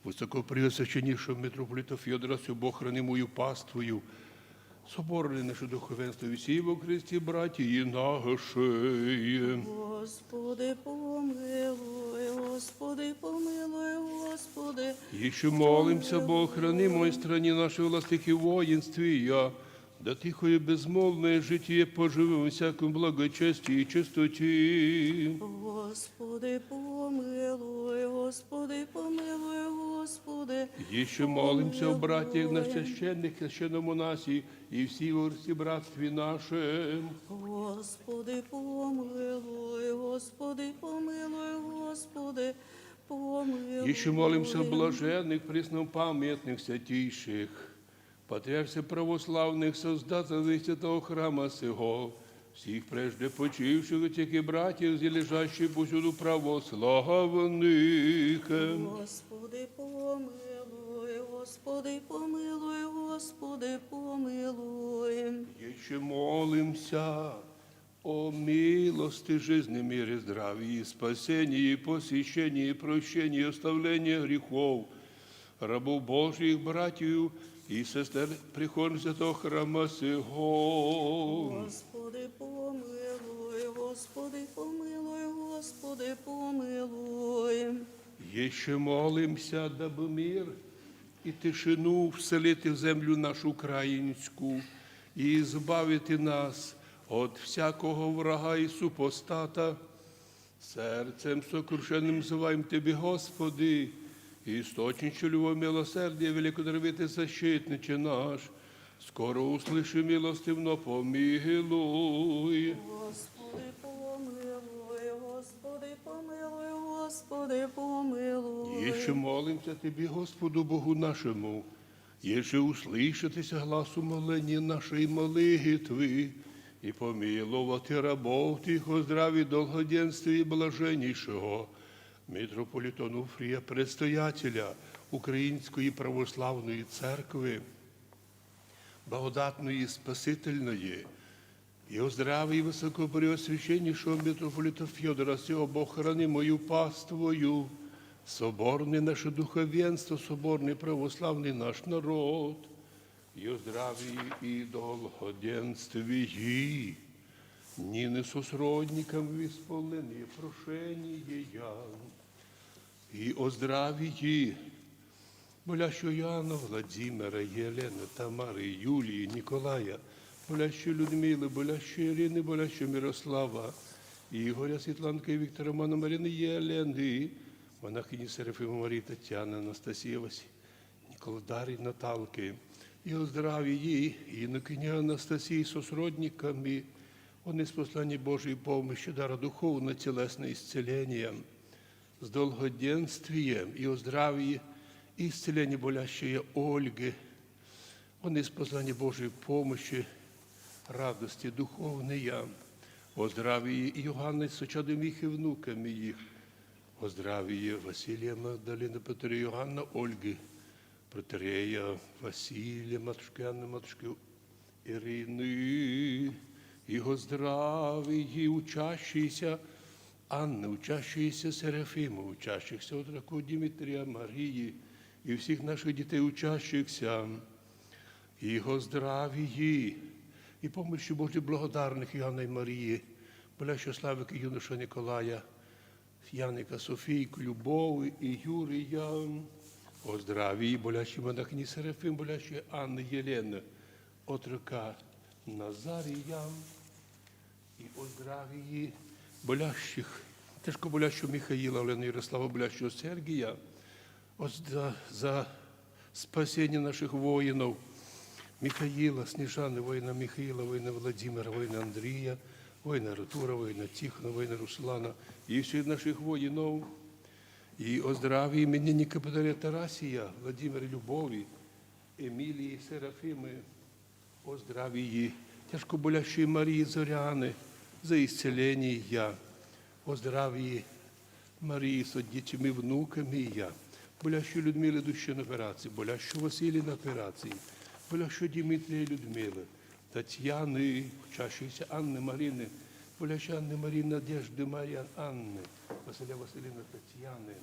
высокопреосвященнейшего митрополита Федора, всю Бог храни мою паствою, соборное наше духовенство и всего Христе братья и наши. Господи, помилуй, Господи, помилуй, Господи. Еще молимся, Бог храни мой стране нашей властях и воинстве, я да тихое безмолвное житие поживем во всяком благочестии и чистоте. Господи, помилуй, Господи, помилуй, Господи. Еще молимся о братьях на священных, священном Монасе и всего братстве нашем. Господи, помилуй, Господи, помилуй, Господи, помилуй. Еще молимся о блаженных, преснопамятных святейших, патриарших православных, создателей святого храма сего, всех прежде почивших и тех и братьев, где лежащих повсюду православных. Господи, помилуй, Господи, помилуй, Господи, помилуй. Еще молимся о милости, жизни, мире, здравии, спасении, посвящении, прощении, оставлении грехов рабов Божьих, братьев и сестер, прихожан святого храма сего. Господи, помилуй, Господи, помилуй, Господи, помилуй. Еще молимся, дабы мир и тишину вселит в землю нашу украинскую, и избавит нас от всякого врага и супостата. Сердцем сокрушенным взываем Тебе, Господи, источник любого милосердия, великодравитель, защитниче наш, скоро услыши, милостивно помилуй. Господи, помилуй, Господи, помилуй, Господи, помилуй. Еще молимся Тебе, Господу Богу нашему, еже услышит и глас умоления нашей молитвы, и помиловать и рабов Твоих о здравии, долгоденствии блаженнейшего митрополита Онуфрия, предстоятеля Украинской православной церкви, благодатное и спасительное, и о здравии высокопреосвященнейшего митрополита Федора, сего Бог храни мою паствою, соборное наше духовенство, соборный православный наш народ, и о здравии и долгоденствии, Нины со сродником в исполнении прошения, и о здравии болящего Иоанна, Владимира, Елены, Тамары, Юлии, Николая, болящей Людмилы, болящей Ирины, болящего Мирослава, Игоря, Светланка и Виктора, Романа, Марины, Елены, монахини Серафима Марии, Татьяны, Анастасии, Василия, Николая, Дарьи, Наталки, и о здравии инокини Анастасии со сродниками, о неспослании Божьей помощи, дара духовно-телесное исцеление, с долгоденствием, и о здравии исцеление болящей Ольги, о неспослании Божьей помощи, радости духовные, о здравии Иоанна со чадом их и внуками их, о здравии Василия Магдалины, протоиерея Иоанна, Ольги, протоиерея Василия, матушки Анны, матушки Ирины, и о здравии учащейся Анны, учащейся Серафимы, учащихся отрока Дмитрия, Марии, И всех наших детей учащихся, и о здравии, и помощи Божьей благодарных Иоанна и Марии, болящего Славика, юноша Николая, Яника, Софийку, Любовь и Юрия, о здравии, болящий монахини Серафим, болящий Анны, Елены, отрока Назария, и о здравии болящих, тяжко болящего Михаила, Лена Ярослава, болящего Сергия, о, за, за спасение наших воинов, Михаила, Снежаны, воина Михаила, воина Владимира, воина Андрея, воина Артура, воина Тихона, воина Руслана, и всех наших воинов, и о здравии именинника Петра Тарасия, Владимира, Любови, Эмилии, Серафимы, о здравии тяжко болящей Марии Зоряны за исцеление, о здравии Марии с детьми, внуками, болящей Людмилы, идущей на операции, болящего Василия на операции, болящего Дмитрия, Людмилы, Татьяны, учащейся Анны Марины, болящей Анны Марины, Надежды, Марьян Анны, Василия Васильевна, Татьяны,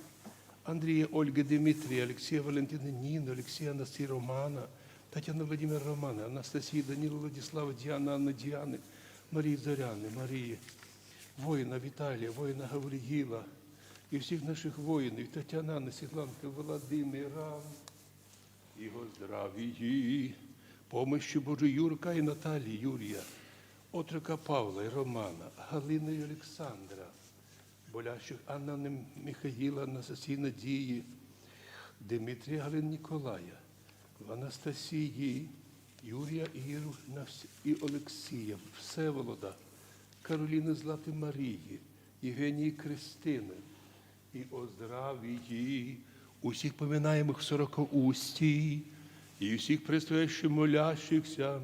Андрея, Ольга, Дмитрия, Алексея, Валентина, Нина, Алексея, Анастасия, Романа, Татьяна, Владимира, Романа, Анастасия, Данила, Владислава, Диана, Анна, Дианы, Марии Зоряны, Марии, воина Виталия, воина Гавриила, и всех наших воинов, и Татьяна, Анна, Светланка, Владимира, и о здравии, помощи Божией Юрка и Натальи, Юрия, отрока Павла и Романа, Галины и Александра, болящих Анна, Михаила, Анастасия, Надии, Дмитрия, Галины, Николая, Анастасии, Юрия и Иру, Навс-, и Алексея, Всеволода, Каролины, Златы, Марии, Евгении, Кристины, и о здравии у всех поминаемых в сорока устье, и всех предстоящих молящихся,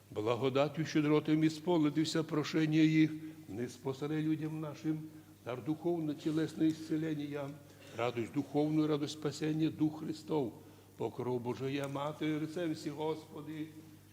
благодатью щедротами исполнит и все прошения их, не способны людям нашим, дар духовно-телесное исцеление, радость духовную, радость спасения, Дух Христов, покров Божия Матери, рыцарь всех, Господи,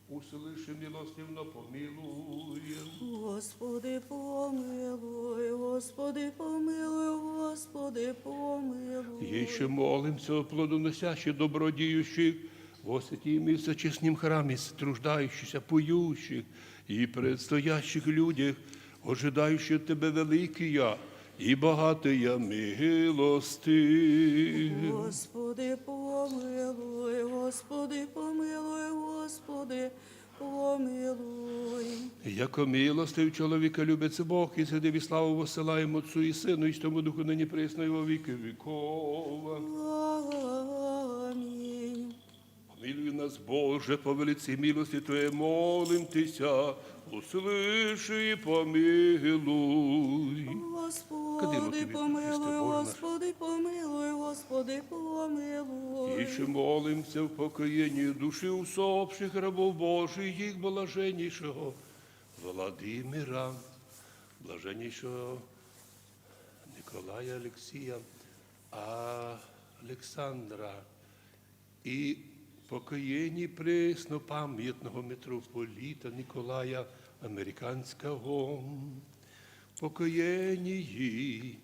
услыши, милостивно помилуй. Господи, помилуй, Господи, помилуй, Господи, помилуй. Еще молимся о плодоносящих, добродеющих, во святом и честном храме, труждающихся, поющих и предстоящих людях, ожидающих Тебя великие и богатые милости. Господи, помилуй, Господи, помилуй, Господи, помилуй. Яко милостив, человеколюбец Бог, и среди славу воссылаем Отцу и Сыну и Святому Духу, ныне пресно и во веки веков. Аминь. Помилуй нас, Боже, по великой милости Твоей, молим Тися, услыши и помилуй. Господи, помилуй, Господи, помилуй, Господи, помилуй. Еще молимся в покоении души усопших рабов Божиих, блаженнейшего Владимира, блаженнейшего Николая, Алексея, Александра, и покоение преснопамятного митрополита Николая Американского, покоение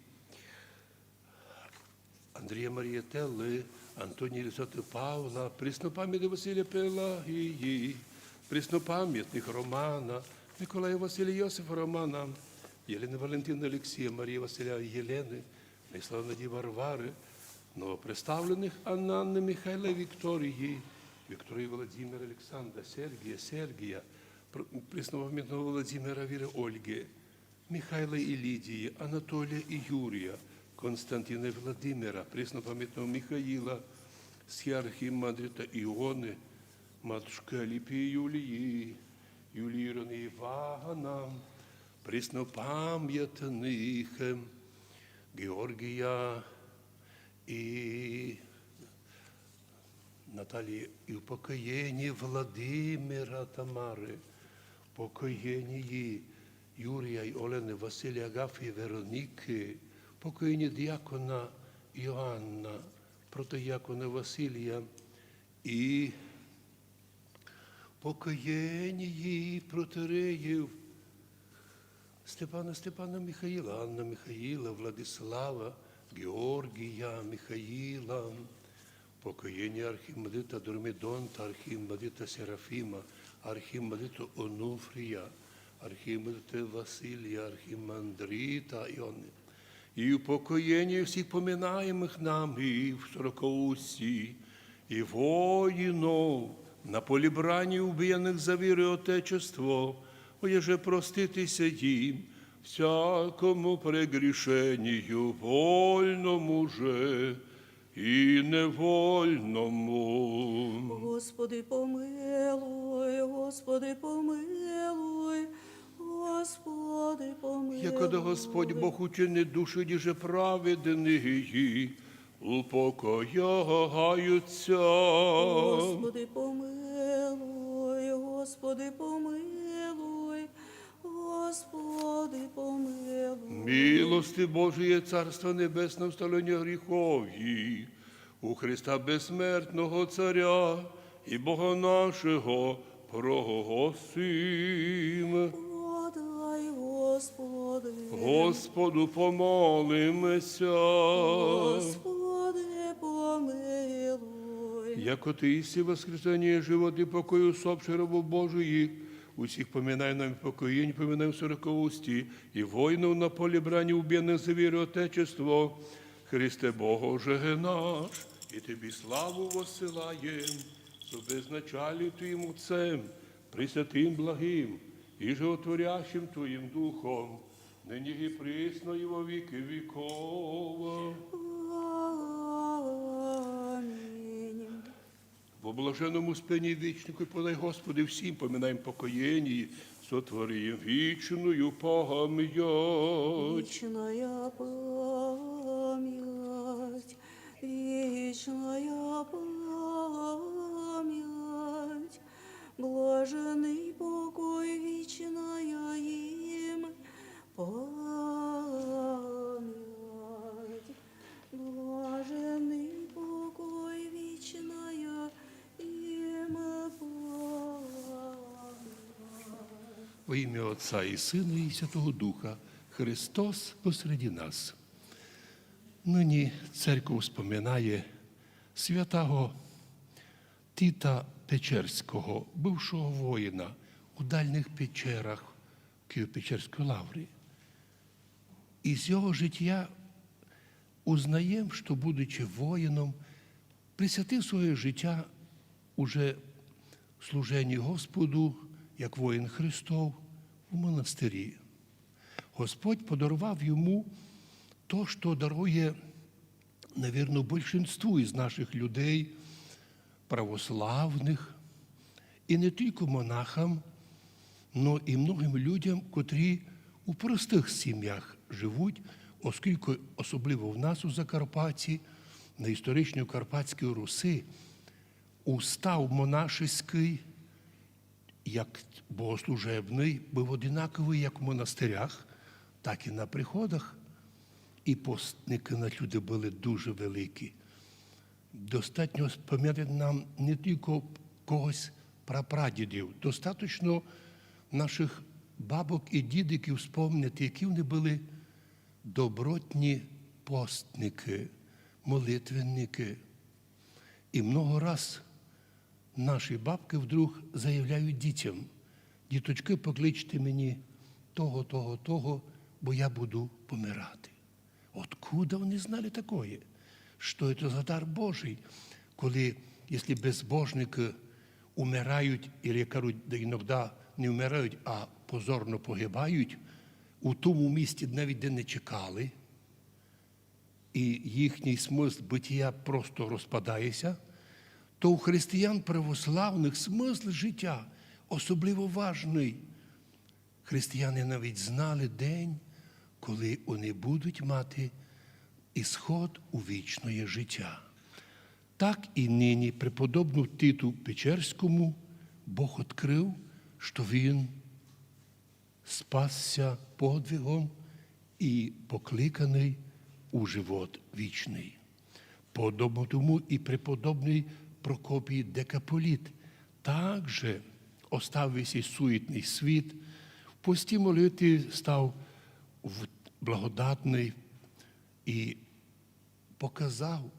Андрея Мария Теллы, Антония Елизаветы Павла, преснопамятного Василия Пелагии, преснопамятных Романа, Николая, Василия, Иосифа, Романа, Елены, Валентины, Алексея, Марии, Василия, Елены, Мечислава, Надии, Варвары, но представленных Анны, Анны, Михаила, Виктории, Виктории, Владимира, Александра, Сергия, Сергия, пр-, преснопамятного Владимира, Веры, Ольги, Михаила и Лидии, Анатолия и Юрия, Константина и Владимира, преснопамятного Михаила, Сиархи, Мадрита, Ионы, матушка Липии, Юлии, Юлии, Ирины, Ивана, преснопамятных, эм, Георгия и Натальи, и упокоение Владимира, Тамары, упокоение Юрия и Олены, Василия, Агафьи, Вероники, упокоение диакона Иоанна, протодиакона Василия и покоение протоиереев Степана, Степана, Михаила, Анна, Михаила, Владислава, Георгия, Михаила, Покоение архимандриту Дормидонту, архимандриту Серафима, архимандриту Онуфрия, архимандриту Василия, архимандриту Ионы. И упокоение всех поминаемых нами в сорокоустии, и воинов на поле брани, убиенных за веру и Отечество, оеже простит и сей день всякому прегрешению, вольному же и невольному. Господи, помилуй, Господи, помилуй, Господи, помилуй. Якода Господь Бог учинит, души же праведные упокоятся. Господи, помилуй, Господи, помилуй, Господи, помилуй. Милости Божией, Царства Небесного, оставление грехов и у Христа, бессмертного Царя и Бога нашего, просим. Подай, Господи. Господу помолимся. Господи, помилуй. Яко Ты есть воскресение, живот и покой усопших рабов Божиих, у всех поминаем нами покоение, поминаем сорокоустие, и воинов на поле брани, убиенных за веру и Отечество, Христе Боже наш, и Тебе славу воссылаем, со безначальным Твоим Отцем, пресвятым, благим и животворящим Твоим Духом, ныне и присно и во веки веков. Аминь. Во блаженном успении вечнику подай, Господи, всем поминаем покоение, сотворим вечную память. Вечная память, вечная память, блаженный покой, вечная им память. Блаженный покой, вечная им память. Во имя Отца и Сына и Святого Духа. Христос посреди нас. Ныне церковь вспоминает святого Тита Печерского, бывшего воина в дальних пещерах Киево-Печерской лавры. Из его жития узнаем, что, будучи воином, присвятив своє життя уже служению Господу, як воїн Христов, у монастирі. Господь подарував йому то, що дарує, наверное, большинству из наших людей, православных, і не тільки монахам, но і многим людям, котрі у простих сім'ях живуть, оскільки особливо в нас у Закарпатті, на історичній Карпатській Руси, устав монашеський, як богослужебний, був одинаковий як в монастирях, так і на приходах. І постники на люди були дуже великі. Достатньо пам'ятати нам не тільки когось прапрадідів, достатньо наших бабок і дідиків вспомнити, які вони були добротні постники, молитвенники. І много раз наші бабки вдруг заявляють дітям: «Діточки, покличте мені того, того, того, бо я буду помирати». Откуда вони знали такое? Що це за дар Божий? Коли, якщо безбожники умирають, або, як кажуть, да, іноді не вмирають, а позорно погибають, у тому місці, навіть де не чекали, і їхній смысл бытия просто розпадається, то у християн православних смысл життя особливо важний. Християни навіть знали день, коли вони будуть мати ісход у вічне життя. Так і нині преподобному Титу Печерському Бог відкрив, що він спасся подвигом і покликаний у живот вічний. Подобно тому і преподобний Прокопій Декаполіт также оставив весь суетний світ, в постій молитві став в благодатний і показав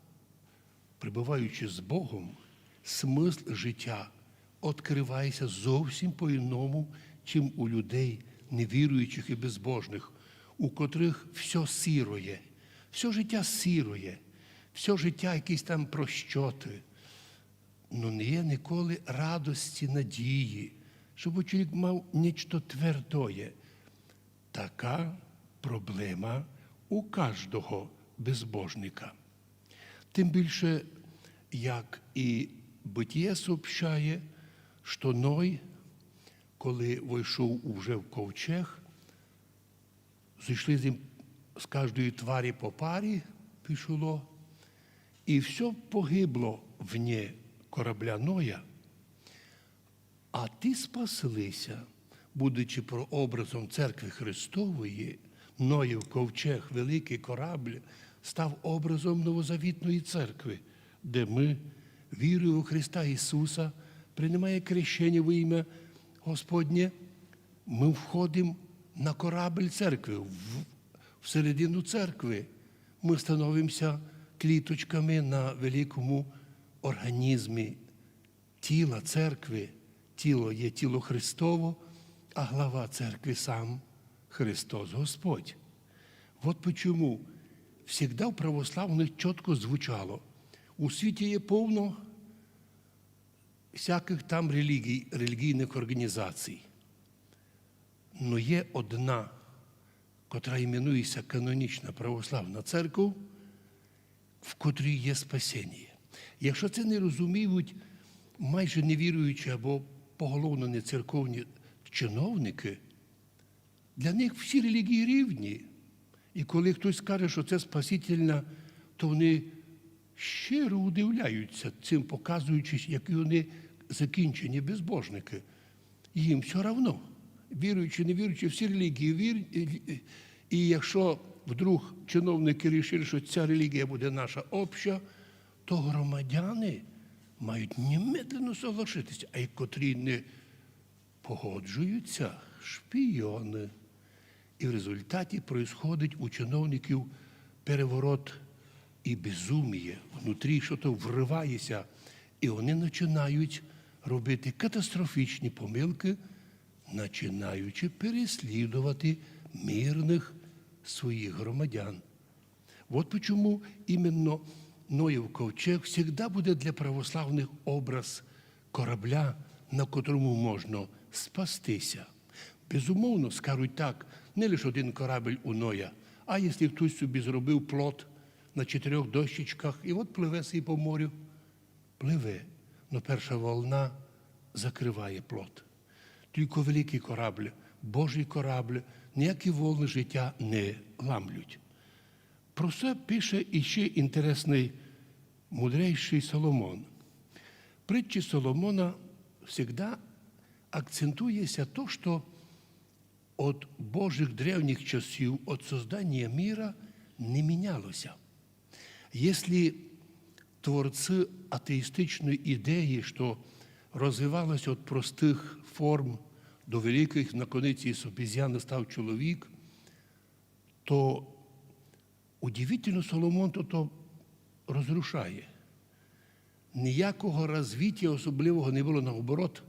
Перебуваючи з Богом, смысл життя відкривається зовсім по-иному, чим у людей невіруючих і безбожних, у котрих все сироє, все життя сироє, все життя якісь там прощоти. Ну не є ніколи радості, надії, щоб чоловік мав нечто твердоє. Така проблема у кожного безбожника. Тим більше, як і Бытіє сообщає, що Ной, коли войшов уже в ковчег, зійшли з ним з кожної тварі по парі, пішло, і все погибло вне корабля Ноя. А ті спаслися, будучи прообразом Церкви Христової, Ноїв ковчег, великий корабль, став образом новозавітної церкви, де ми, вірою у Христа Ісуса, приймає крещення во ім'я Господнє, ми входимо на корабль церкви, в, всередину церкви. Ми становимося кліточками на великому організмі тіла церкви. Тіло є тіло Христово, а глава церкви сам Христос Господь. Вот почему всегда у православных чітко звучало: у світі є повно всяких там релігій, релігійних організацій. Но є одна, котра іменується канонічна православна церква, в котрій є спасіння. Якщо це не розуміють майже невіруючі або поголовно не церковні чиновники, для них всі релігії рівні. І коли хтось скаже, що це спасительна, то вони щиро удивляються цим, показуючи, які вони закінчені безбожники. Їм все равно. Віруючі, не віруючі, всі релігії вір... і, і, і якщо вдруг чиновники рішили, що ця релігія буде наша обща, то громадяни мають немедленно соглашитися, а й котрі не погоджуються, шпіони. І в результаті происходить у чиновників переворот і безуміє, внутрі щось вривається, і вони починають робити катастрофічні помилки, починаючи переслідувати мирних своїх громадян. Вот почему именно Ноев ковчег всегда буде для православных образ корабля, на котрому можна спастися. Безумовно, скажуть так, не лише один корабль у Ноя, а якщо хтось собі зробив плот на чотирьох дощечках, і от пливе собі по морю, пливе, но перша волна закриває плот. Тільки великий корабль, Божий корабль, ніякі волни життя не ламлють. Про це пише іще інтересний мудрейший Соломон. В притчі Соломона всегда акцентується то, що от Божих древніх часів, от создання мира не мінялося. Якщо творці атеїстичної ідеї, що розвивалася від простих форм до великих, наконець із обезьяни став чоловік, то удивительно Соломон то, то розрушає. Ніякого розвиття особливого не було, наоборот.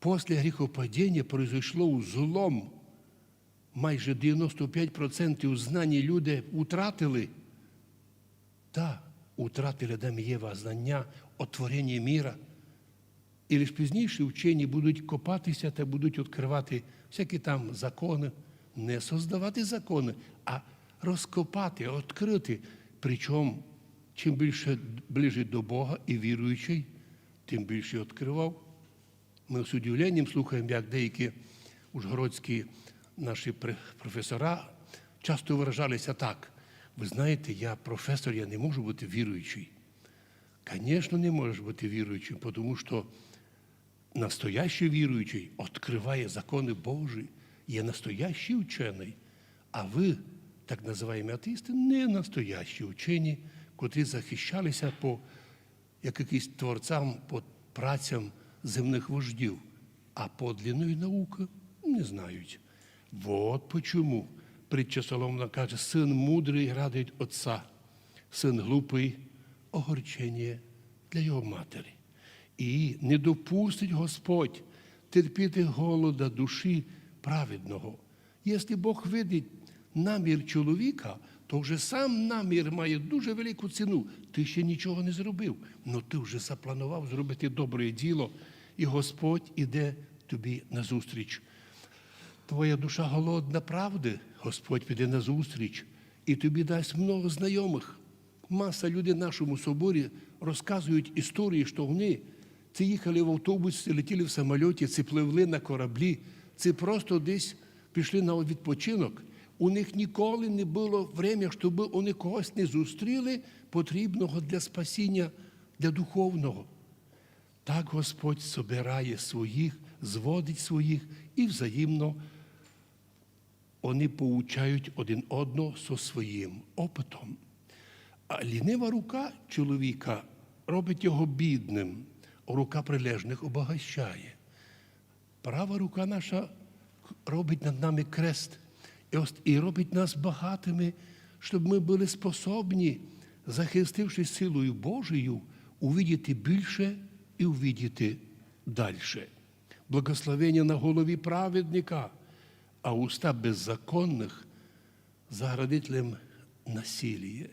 Після гріхопадіння произошло злом. Майже дев'яносто п'ять процентів знань люди утратили. Да, утратили Адам і Єва знання о творенні мира. І лише пізніше вчені будуть копатися та будуть відкривати всякі там закони, не создавати закони, а розкопати, відкрити. Причому, чим більше ближе до Бога і віруючий, тим більше відкривав. Ми з удивленням слухаємо, як деякі ужгородські наші пре-, професора часто виражалися так: ви знаєте, я професор, я не можу бути віруючий. Конечно, не можеш бути віруючим, тому що настоящий віруючий відкриває закони Божі, є настоящий вчений. А ви, так називаємо атеїсти, не настоящі вчені, котрі захищалися по як якісь творцям, по працям земних вождів, а подлинної науки не знають. Вот почему притча Соломона каже: сын мудрый радует отца, сын глупый огорчение для его матери. И не допустит Господь терпеть голода души праведного. Если Бог видить намір чоловіка, то вже сам намір має дуже велику ціну. Ти ще нічого не зробив, але ти вже запланував зробити добре діло, і Господь іде тобі назустріч. Твоя душа голодна правди, Господь піде назустріч, і тобі дасть много знайомих. Маса людей в нашому соборі розказують історії, що вони ці їхали в автобусі, летіли в самоліті, ці пливли на кораблі, ці просто десь пішли на відпочинок. У них ніколи не було время, щоб вони когось не зустріли, потрібного для спасіння, для духовного. Так Господь собирає своїх, зводить своїх і взаємно вони поучають один одного зі своїм опитом. А лінива рука чоловіка робить його бідним, а рука прилежних обогащає. Права рука наша робить над нами крест і ост-, і робить нас багатими, щоб ми були способні, захистившись силою Божою, увидіти більше і увидіти дальше. Благословення на голові праведника, а уста беззаконных заградить лем насилие.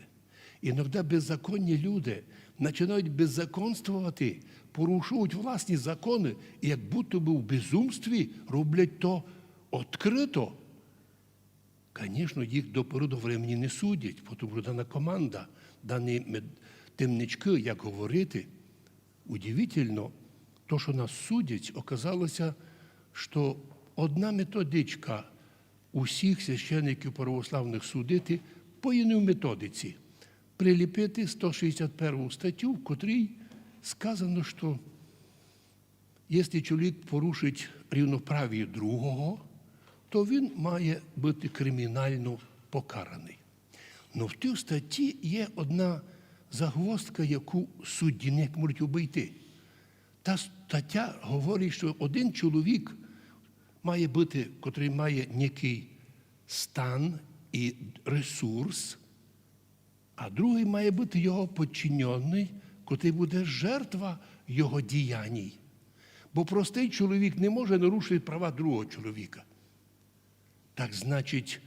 Іноді беззаконні люди починають беззаконствувати, порушують власні закони і як будто бы в безумстві роблять то відкрито. Звісно, їх до поры до времени не судять, тому що дана команда, дані мед-, темнички, як говорити. Удивительно, то, що нас судять, оказалося, що одна методичка усіх священників православних судити по іншій методиці. Приліпити сто шістдесят першу статтю, в котрій сказано, що якщо чоловік порушить рівноправіє другого, то він має бути кримінально покараний. Но в тій статті є одна загвоздка, яку судді не можуть обійти. Та стаття говорить, що один чоловік має бути, котрий має некий стан і ресурс, а другий має бути його підчинений, котрий буде жертва його діянь. Бо простий чоловік не може нарушити права другого чоловіка. Так значить,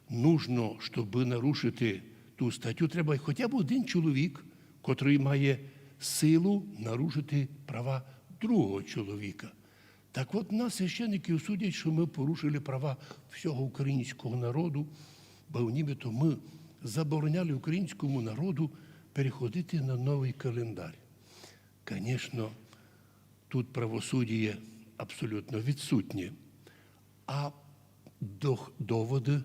нужно, щоб нарушити ту статтю, треба хоча б один чоловік, котрий має силу нарушити права другого чоловіка. Так от нас священників судять, що ми порушили права всього українського народу, бо нібито ми забороняли українському народу переходити на новий календар. Звісно, тут правосуддя абсолютно відсутнє. А дох-, доводи,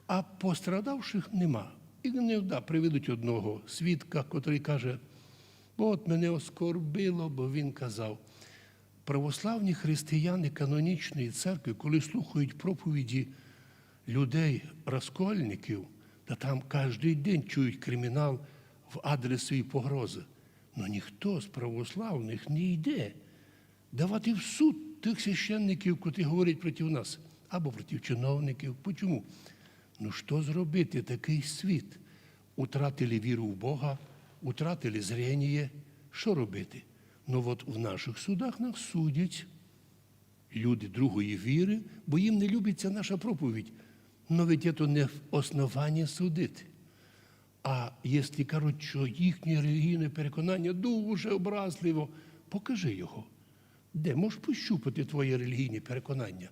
а пострадавших нема. І не да, приведуть одного свідка, котрий каже: «От мене оскорбило, бо він казав». Православні християни канонічної церкви, коли слухають проповіді людей, розкольників, та там кожен день чують кримінал в адрес свої погрози. Но ніхто з православних не йде давати в суд тих священників, котрі говорять проти нас, або проти чиновників. Почому? Ну, що зробити, такий світ? Утратили віру в Бога, утратили зрение. Що робити? Ну от в наших судах нас судять люди другої віри, бо їм не любиться наша проповідь. Но ведь це не основання судити. А якщо кажуть, що їхнє релігійне переконання дуже образливо, покажи його. Де можеш пощупати твоє релігійне переконання?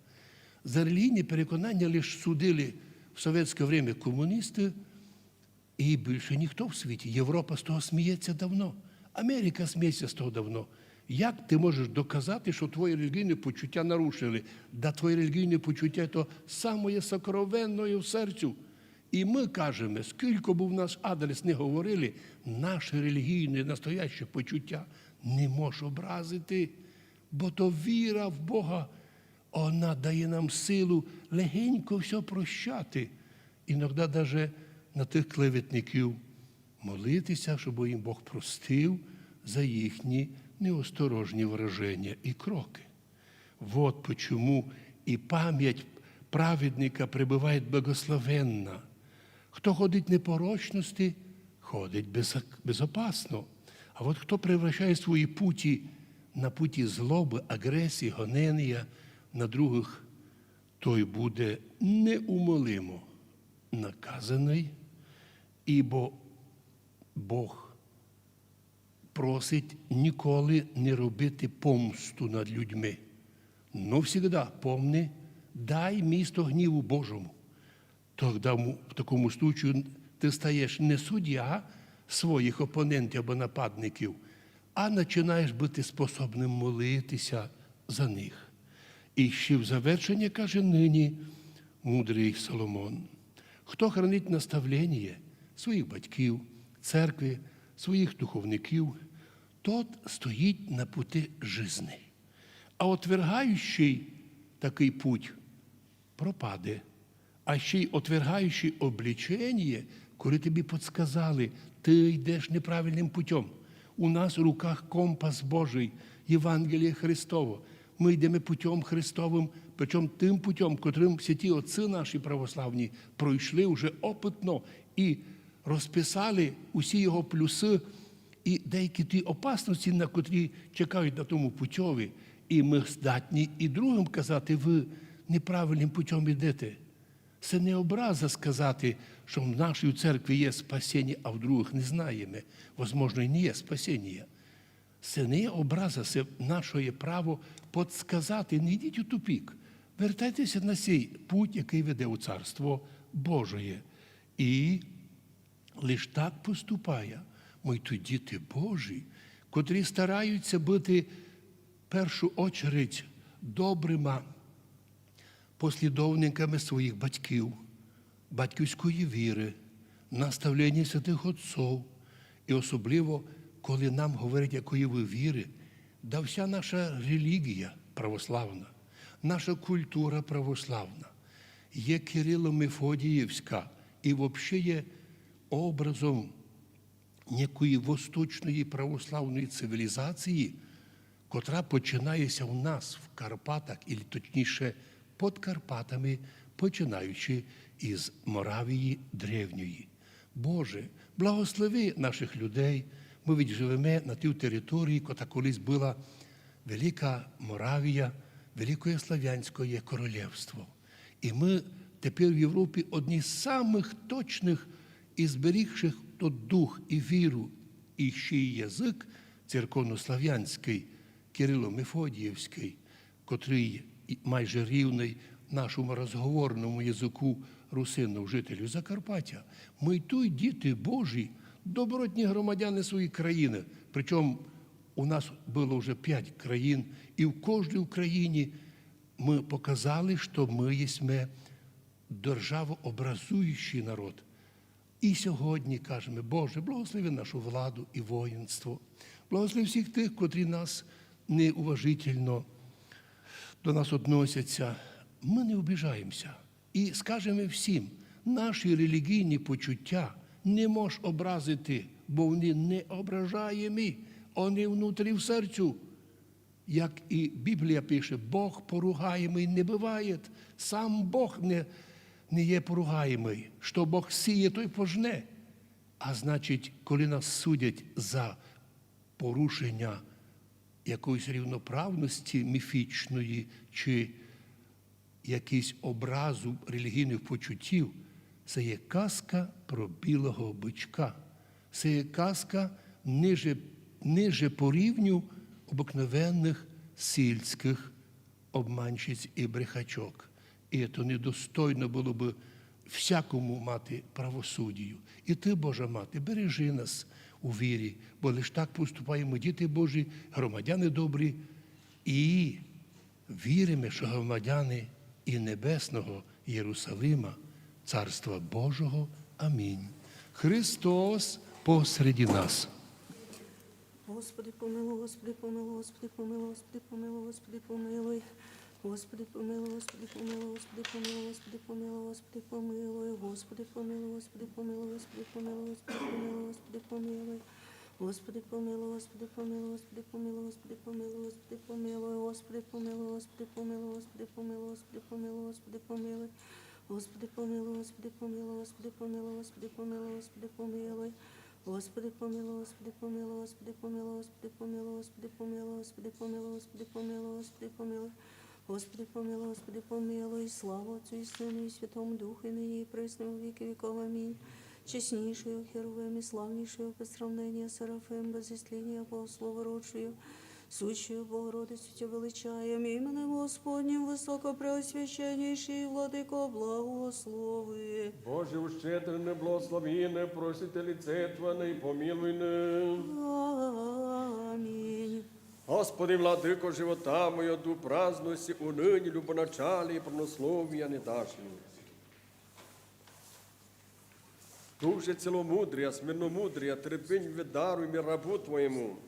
За релігійне переконання лише судили в совєтське время комуністи, і більше ніхто в світі. Європа з того сміється давно. Америка сміється з того давно. Як ти можеш доказати, що твоє релігійне почуття нарушили? Да твоє релігійне почуття — то самоє сокровенноє в серцю. І ми кажемо, скільки б у наш адрес не говорили, наше релігійне настояще почуття не може образити, бо то віра в Бога, вона дає нам силу легенько все прощати. Іноді даже на тих клеветників молитися, щоб їм Бог простив за їхні неосторожні выраження і кроки. Вот почему і память праведника пребывает благословенна. Хто ходить в непорочности, ходить безо- безопасно. А вот кто превращает свои пути на пути злобы, агрессии, гонения на других, той буде неумолимо наказаний, ибо Бог просить ніколи не робити помсту над людьми. Но всегда помни, дай місто гніву Божому. Тогда му- в такому случаю ты стаешь не судья своїх опонентів або нападників, а починаєш бути способним молитися за них. І ще в завершення каже нині мудрий Соломон: хто хранить наставлення своїх батьків, церкви, своїх духовників, тот стоїть на пути жизни. А отвергаючий такий путь пропаде. А ще й отвергаючий обличення, коли тобі подсказали, ти йдеш неправильним путем. У нас в руках компас Божий, Євангеліє Христово. Ми йдемо путем Христовим, причому тим путем, котрим святі отці наші православні пройшли вже опытно і розписали усі його плюси і деякі ті опасності, на котрі чекають на тому путьові. І ми здатні і другим казати: ви неправильним путем йдете. Це не образа сказати, що в нашій церкві є спасіння, а в других не знаємо. Возможно, і не є спасіння. Це не є образа, це наше право подсказати: не йдіть у тупик. Вертайтеся на цей путь, який веде у Царство Божоє. І лиш так поступає, мої то діти Божі, котрі стараються бути в першу очередь добрими послідовниками своїх батьків, батьківської віри, наставлення святих отців, і особливо, коли нам говорять, якої ви віри, да вся наша релігія православна, наша культура православна, є Кирило-Мефодіївська і взагалі є образом некої восточної православної цивілізації, котра починається у нас в Карпатах, і точніше під Карпатами, починаючи із Моравії древньої. Боже, благослови наших людей. Ми ведь живемо на тій території, котра колись була Велика Моравія, Великоє Славянськоє Королівство. І ми тепер в Європі одні з самих точних і зберігших тот дух і віру, і ще й язик церковнославянський, кирило-мефодіївський, котрий і майже рівний нашому розговорному язику русинів, жителів Закарпаття. Ми й туй діти Божі, добротні громадяни своєї країни. Причому у нас було вже п'ять країн, і в кожній Україні ми показали, що ми єсме державообразуючий народ. І сьогодні кажемо: Боже, благослови нашу владу і воїнство, благослови всіх тих, котрі нас неуважительно до нас относяться. Ми не обіжаємося. І скажемо всім: наші релігійні почуття не можеш образити, бо вони не ображаємі, вони внутрі в серцю. Як і Біблія пише, Бог поругаємий не быває, сам Бог не, не є поругаємий. Що Бог сіє, той пожне. А значить, коли нас судять за порушення якоїсь рівноправності міфічної чи якийсь образу релігійних почуттів, це є казка про білого бичка. Це є казка ниже, ниже по рівню обикновенних сільських обманщиць і брехачок. І це недостойно було би всякому мати правосудію. І ти, Божа Мати, бережи нас у вірі, бо лиш так поступаємо, діти Божі, громадяни добрі, і віримо, що громадяни і небесного Єрусалима, Царства Божого. Амінь. Христос посреди нас. Господи, помилуй, Господи, помилуй, Господи, помилуй, Господи, помилуй, Господи, помилуй. Господи, помилуй, Господи, помилуй, Господи, помилуй, Господи, помилуй. Господи, помилуй, Господи, помилуй, Господи, помилуй, Господи, помилуй. Господи, помилуй, Господи, помилуй, Господи, помилуй, Господи, помилуй, Господи, помилуй. Господи, помилуй, Господи, помилуй, Господи, помилуй, Господи, помилуй, Господи, помилуй. Господи, помилуй, Господи, помилуй, Господи, помилуй, Господи, помилуй. Господи, помилуй, Господи, помилуй, Господи, помилуй, Господи, помилуй, Господи, помилуй, Господи, помилуй, Господи, помилуй, Господи, помилуй, Господи, помилуй. Слава Отцу и Сыну и Святому Духу, и ныне и присно во веки веков. Аминь. Честнейшую Херувим и славнейшую по сравнению Серафим, без исцеления Богослова родшую, сущую Богородицу Тебя величаем, именем Господним высокопреосвященнейший Владыко благослови. Боже, ущедренный, благословенный, просите лице Твоего, помилуй нас. Аминь. Господи, Владыко живота моего, дух праздности, уныне, любоначалия и празднословия не дашь мне. Душе целомудрия, смирномудрия, терпенья даруй мне, рабу Твоему.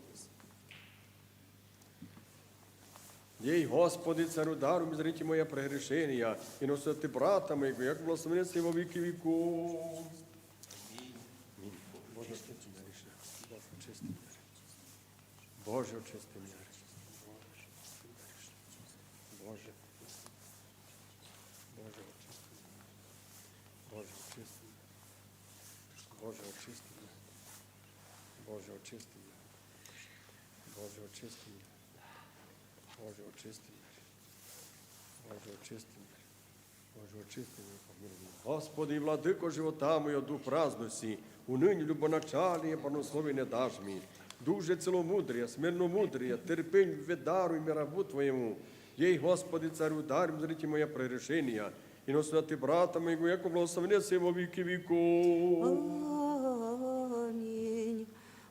Ей, Господи, царю, даруй мне, зрите мои прегрешения, и на святых брата моего, яко благословенны во веки веков. Аминь. Боже, очисти меня. Боже, очисти меня. Боже, Боже, очисти меня. Боже, очисти меня. Боже, очисти меня. Боже, очисти меня. Боже, очисти меня. Боже, очисти меня. Боже, очисти меня. Боже, очисти меня, помилуй меня. Господи, Владыко живота моего, дух праздности, уныне, любоначалия и празднословия не дашь мне. Душе целомудрия, смирномудрия, терпенья даруй мне, рабу Твоему. Ей, Господи, царю, даруй мне, зрите мои прегрешения, и на святых брата моего, яко благословенны во веки веков. Аминь.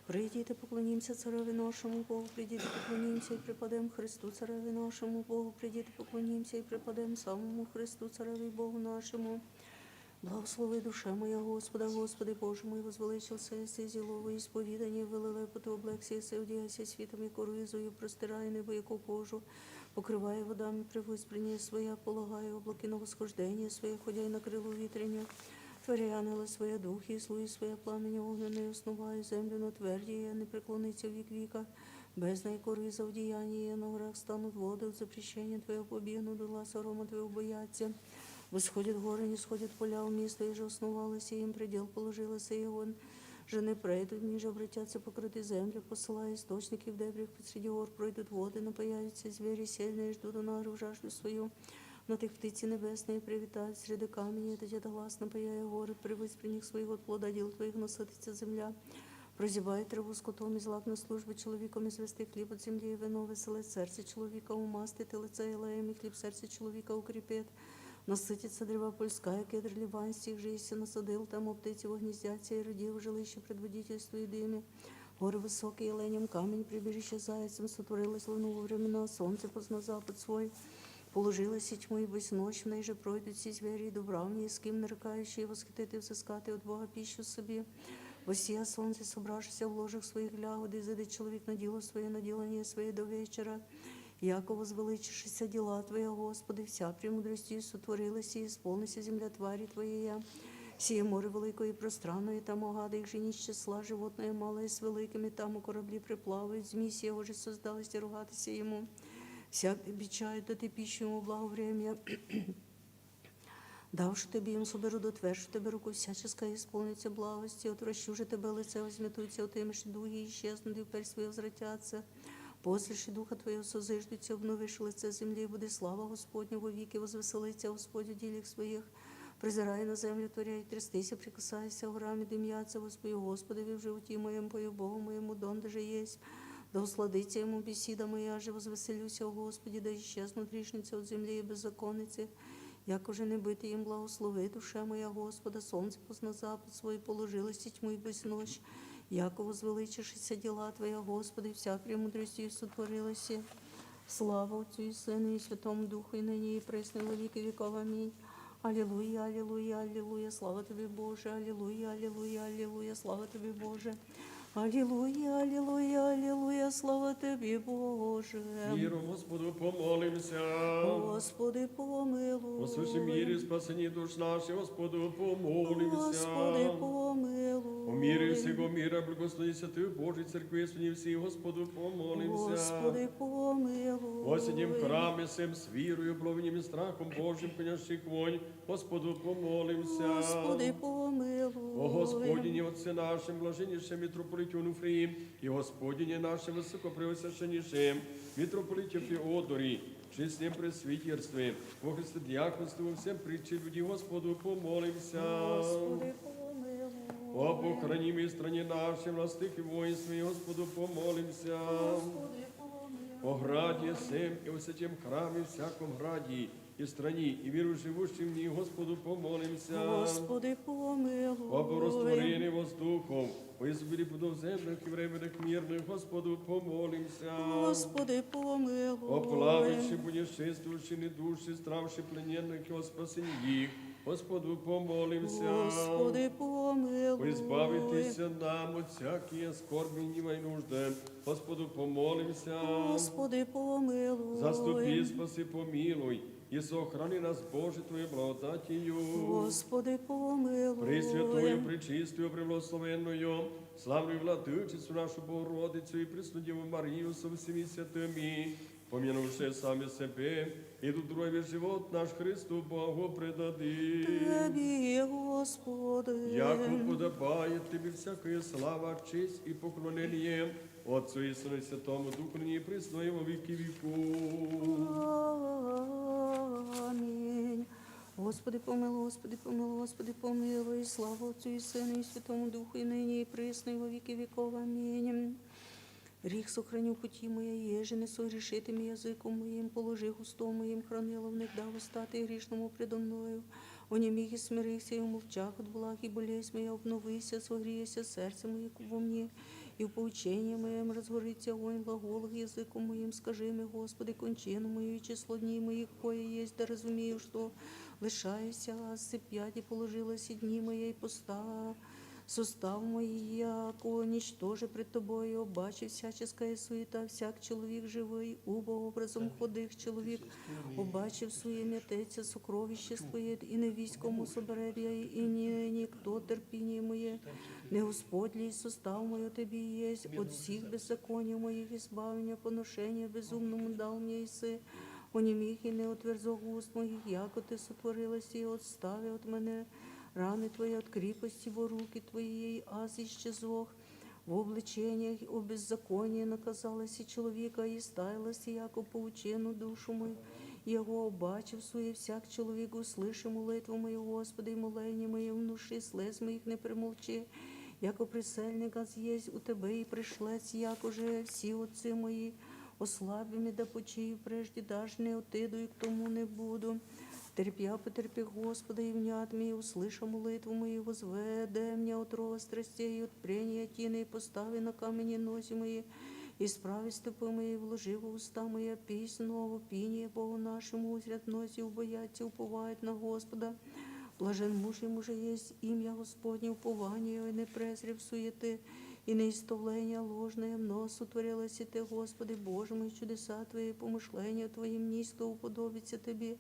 Придите, поклонимся Цареве нашему Богу, придите, поклонимся и преподем Христу, Цареве нашему Богу, придите, поклонимся и преподем самому Христу, Цареве и Богу нашему. Благослови, душа моя, Господа. Господи Боже мой, возвеличился еси зело во исповедании, вылилай поту облакся еси, одеяйся свитом и кору изую, простирай небо яко кожу, покрывая водами превоспрение своя, полагая облаки на восхождение свое, ходя и на крылу ветреню, творя ангелы свои духи, и слуги свои пламени огненные, основая землю на твердие, не преклонится век века. Бездна и коры изо, деяния на горах станут, воды от запрещения Твоего побегнут, дыла сорома Твоего боятся. Восходят горы, нисходят поля, у места же основалась, и им предел положилась, и он же не пройдут, ниже обратятся покрыты земли, посылая источники в дебрях, посреди гор пройдут воды, но появятся звери сильные, ждут на жажду свою. Но так птицы небесные прилетают среди камней, это те глаз, напояя горы, превыспренних своих от плода дел Твоих насытится земля. Прозябает траву скотом, и злак на службу человеком, извести хлеб от земли, и вино веселит сердце человека, умастит и лица елеем, и хлеб сердце человека укрепит. Насытится древа польская, кедр ливанский, же если насадил там, оптыть его гнездятся, и родил жилище предводительству и дыме. Горы высокие, оленем камень, прибежище зайцем, сотворилось луну во времена, солнце поздно запад свой. Положилась и тьму, и бысь ночь, в ней же пройдут все звери, и дубравни, и ским нарыкающие, восхитит и взыскат и от Бога пищу себе. Восия солнце, собравшийся в ложах своих, лягут, изыдет человек на дело свое, на делание свое до вечера. Яко возвеличившиеся дела Твоя, Господи, вся премудростью сотворилась, и исполнится земля твари Твоей. Сие море великое и пространное, и там гады их же не исчисла, животное малое с великими, там и корабли приплавают, змей сего же создалось, и рогатый сему. Всяк бичает, да Ты пищу ему благо время. Давши Тебе им соберу, дотвершу Тебе руку всяческой, исполнится благости, отвращу же Тебе лице, возьметутся, отымешь духи, исчезнут и впредь свои возвратятся. После же Духа Твоего созыждутся, обновишь лице земли, и будет слава Господня во веки, возвеселится Господь в делах своих. Призирая на землю, творя и трястися, прикасаяся горами, дымятся, воспою Господи, в животе моем пою Богу моему, дом даже есть. Да усладится ему беседа моя же, возвеселюся, о Господи, да исчезнут грешницы от земли и беззаконницы, яко же не быты им благослови, душа моя Господа. Солнце поздно запад свой положилось, и тьму и бысь ночь, яко возвеличившиеся дела Твоя, Господи, вся премудростью сотворилась. Слава Отцу и Сыну и Святому Духу, и ныне и пресно во веки веков. Аминь. Аллилуйя, аллилуйя, аллилуйя, слава Тебе, Боже, аллилуйя, аллилуйя, аллилуйя, слава Тебе, Боже. Аллилуйя, аллилуйя, аллилуйя, слава Тебе, Боже. Миру Господу помолимся. Господи, помилуй. О святом мире, спасении душ наших, Господу помолимся. Господи, помилуй. О мире всего мира благослови святую Божию церковь, с ней всей Господу помолимся. Господи, помилуй. О святем храме всем с верою, благовением и страхом Божьим, конящих вонь, Господу помолимся. Господи, помилуй. О Господине, Отце нашим, блаженнейшем митрополите Онуфрии, и Господине нашим высокопревосвященнейшем митрополите Феодории, честном пресвитерстве, во Христе диаконстве, во всем причте люди, Господу помолимся. Господи, помилуй. О похоронимой стране нашей, властях и воинстве, Господу помолимся. Господи, помилуй. О граде всем и во святем храме, всяком граде и стране, и миру живущим в ней, Господу помолимся. Господи, помилуй. О растворении воздухов, о изобилии плодов земных и временных мирных, Господу помолимся. Господи, помилуй. О плавающих, путешествующих, несущих, стравших плененных, и о спасении их, Господу помолимся. Господи, помилуй. О избавитесь нам от всякие скорби, гнева и нужды, Господу помолимся. Господи, помилуй. Заступи, спаси, помилуй, и сохрани нас, Боже, Твоей благодатью. Господи, помилуй. Пресвятую, пречистую, преблагословенную, славную Владычицу нашу Богородицу и Пресную Деву Марию со всеми святыми, помянувшие сами себе и друг друга, весь живот наш Христу Богу предадим. Тебе, Господи. Яко подобает Тебе всякая слава, честь и поклонение, Отцу и Сыну и Святому Духу, ныне и присно и во веки веков. Аминь. Господи, помилуй, Господи, помилуй, Господи, помилуй. Слава Отцу и Сыну и Святому Духу, и ныне и присно и во веки веков. Аминь. Рих сохраню пути мои, еже не согрешит имя языком моим, положи устом моим, храни ловник да восстати грешному предо мною. Онемихи, смирихся и умолчах от благ и болезнь моя, обновися, согрейся, сердце мое во мне, и поучение моем разгорится огонь глаголах языком моим. Скажи мне, Господи, кончину мою и число дней моих, кое есть, да разумею, что лишаюся, а сыпь пяди положилась и дни моей поста. Сустав мой, яко ничтоже пред Тобою, обаче всяческая суета, всяк человек живый, убо образом ходых человек, обаче в суе метется сокровиществует, и не весть кому соберет я, и не никто терпение мое не усподли, сустав мой Тебе есть, от всех беззаконий моих избавь меня, поношение безумному дал мне Иисус, онемихи не отверзох уст моих, яко Ты сотворилась и отстави от меня, раны Твои от крепости во руки Твоей аз исчезох. В обличениях о беззаконии наказалась и человека, и стаялась, яко поучену душу мою. Его обаче в суе всяк человек услыши молитву мою, Господи, и моление мое внуши, слез моих не примолчи, яко прицельник аз есть у Тебе, и пришлец, яко же все отцы мои ослабими да почию прежде, даже не отойду и к тому не буду. Терпя, потерпи Господа, и внят мне, и услыша молитву мою, возведе меня от рова страстей, и от прения тины, и постави на камени ноги мои, исправи ступы мои, вложи во уста моя песнь новую, пение Богу нашему, узрят ноги, убоятся, уповают на Господа. Блажен муж, ему же есть имя Господне, упование, и не презрев суеты, и не истовление ложное, но сотворилось и Ты, Господи Боже мой, чудеса Твои, помышления Твоим низко уподобится Тебе.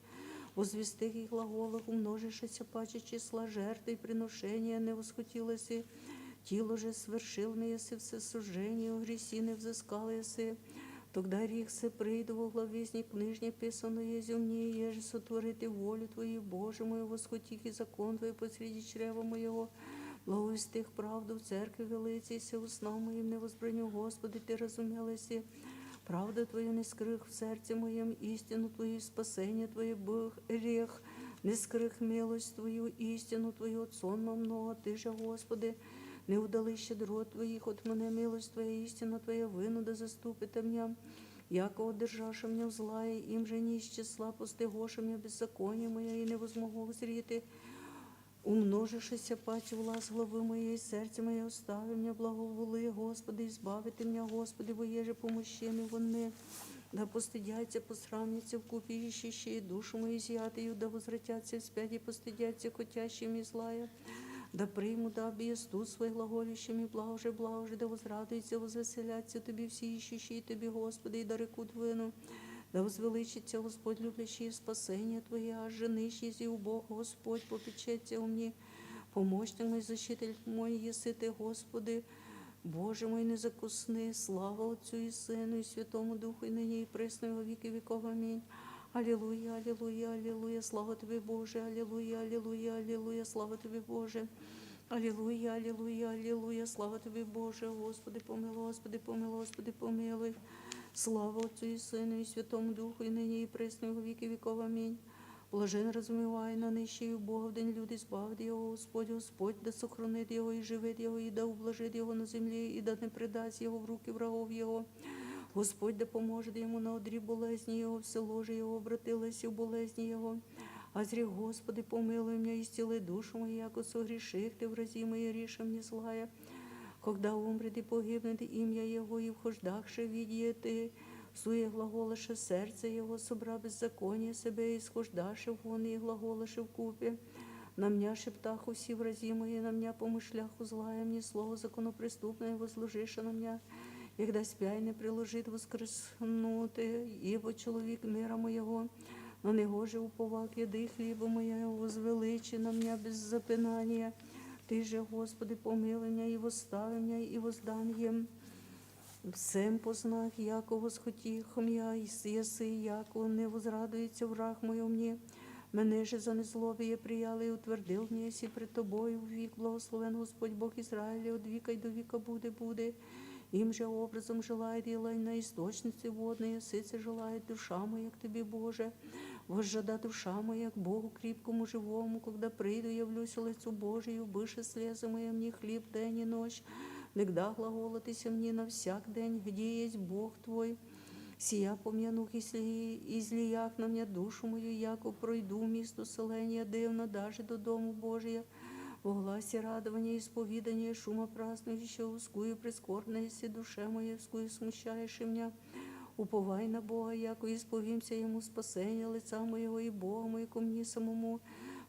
Возвестих их глаголах, умножившихся паче числа жертв и приношения, не восхотилось и тело же свершил мне, если все суждение о грехе не взыскал если. Тогда рихсе приду во главе с ней книжне писанное изюмни, еже сотворит и волю Твою, Боже мой, восхотих и закон Твой посреди чрева моего. Благовестих правду в церкви велицися, устам моим не возбраню, Господи, Ты разумел если. Правда Твою не скрых в сердце моем, истину Твою, спасение Твое, Бог, рех, не скрых милость Твою, истину Твою от сонма много, Ты же, Господи, не удалищет род Твоих от меня, милость Твоя, истина Твоя вынуда заступит меня, яко одержаша меня в злая, им же не из числа постигоша меня беззаконие мое, и не возмогу зрите, умножившийся паче власть главы моей, сердце мое остави меня, благоволы, Господи, избавит и меня, Господи, воеже помощи мне вон мне. Да постыдятся, посрамятся вкупе ищущие душу мою изъятую, да возвратятся вспять и постыдятся, хотящими злая. Да примут, да объястут свой глаголющими, благ же, благ же, да возрадуются, возвеселятся Тебе все ищущие Тебе, Господи, и дарекут вину. Да возвеличится Господь, любящий спасение Твое, а женыщись и убог Господь попечется о мне. Помощник мой, защитник мой еси Ты, Господи, Боже мой незакусный, слава Отцу и Сыну и Святому Духу, и ныне и пресно и во веки веков. Аминь. Аллилуйя, аллилуйя, аллилуйя, слава Тебе, Боже, аллилуйя, аллилуйя, аллилуйя, слава Тебе, Боже. Аллилуйя, аллилуйя, аллилуйя, слава Тебе, Боже, Господи, помилуй, Господи, помилуй, Господи, помилуй. Слава Отцу и Сыну и Святому Духу, и ныне и пресно и во веки веков. Аминь. Блажен разумевай, но нищий Бог в день люд избавит его, Господь, Господь да сохранит его и живет его, и да ублажит его на земле, и да не предаст его в руки врагов его. Господь да поможет ему на одри болезни его, все ложи его обратилось в болезни его. Азри, Господи, помилуй меня, исцели душу мою, яко согреших Ты, врази мои реши мне злая. Когда умрет и погибнет имя его, и вхождахше видит Ты, суе глаголаше сердце его, собра беззаконие себе, исхождаше вон и глаголаше вкупе. На меня шептаху си врази мои, на меня помышлях злая мне слово законопреступное возложиша на меня. И когда спя не приложит воскреснуты, ибо человек мира моего, на Него же уповак еды хлеба моего, возвеличи на меня без запинания. Ты же, Господи, помилуй меня и восстави меня, и воздан ем всем познах, яко восхотих мя, и съесы, яко не возрадуется враг мой мне. Мене же за незлобие приял и утвердил мне си пред Тобою век. Благословен Господь Бог Израиля, от века и до века буде, буде. Им же образом желает елань на источнице водные, сыце желает душа моя к Тебе, Боже. Возжада душа моя к Богу крепкому живому, когда приду, явлюсь лицу Божию, быше слезы мои мне хлеб день и ночь. Нигда глаголатися мне на всяк день, где есть Бог Твой. Сия помянух, если излияк на меня душу мою, яко пройду место селения дивно, даже до дому Божия. Во гласе радования, исповедания, шума празднующего, вскую прискорбно, если душе моей вскую смущаешь и меня. Уповай на Бога, яко исповимся Ему спасение лица моего, и Бог мой ко мне самому.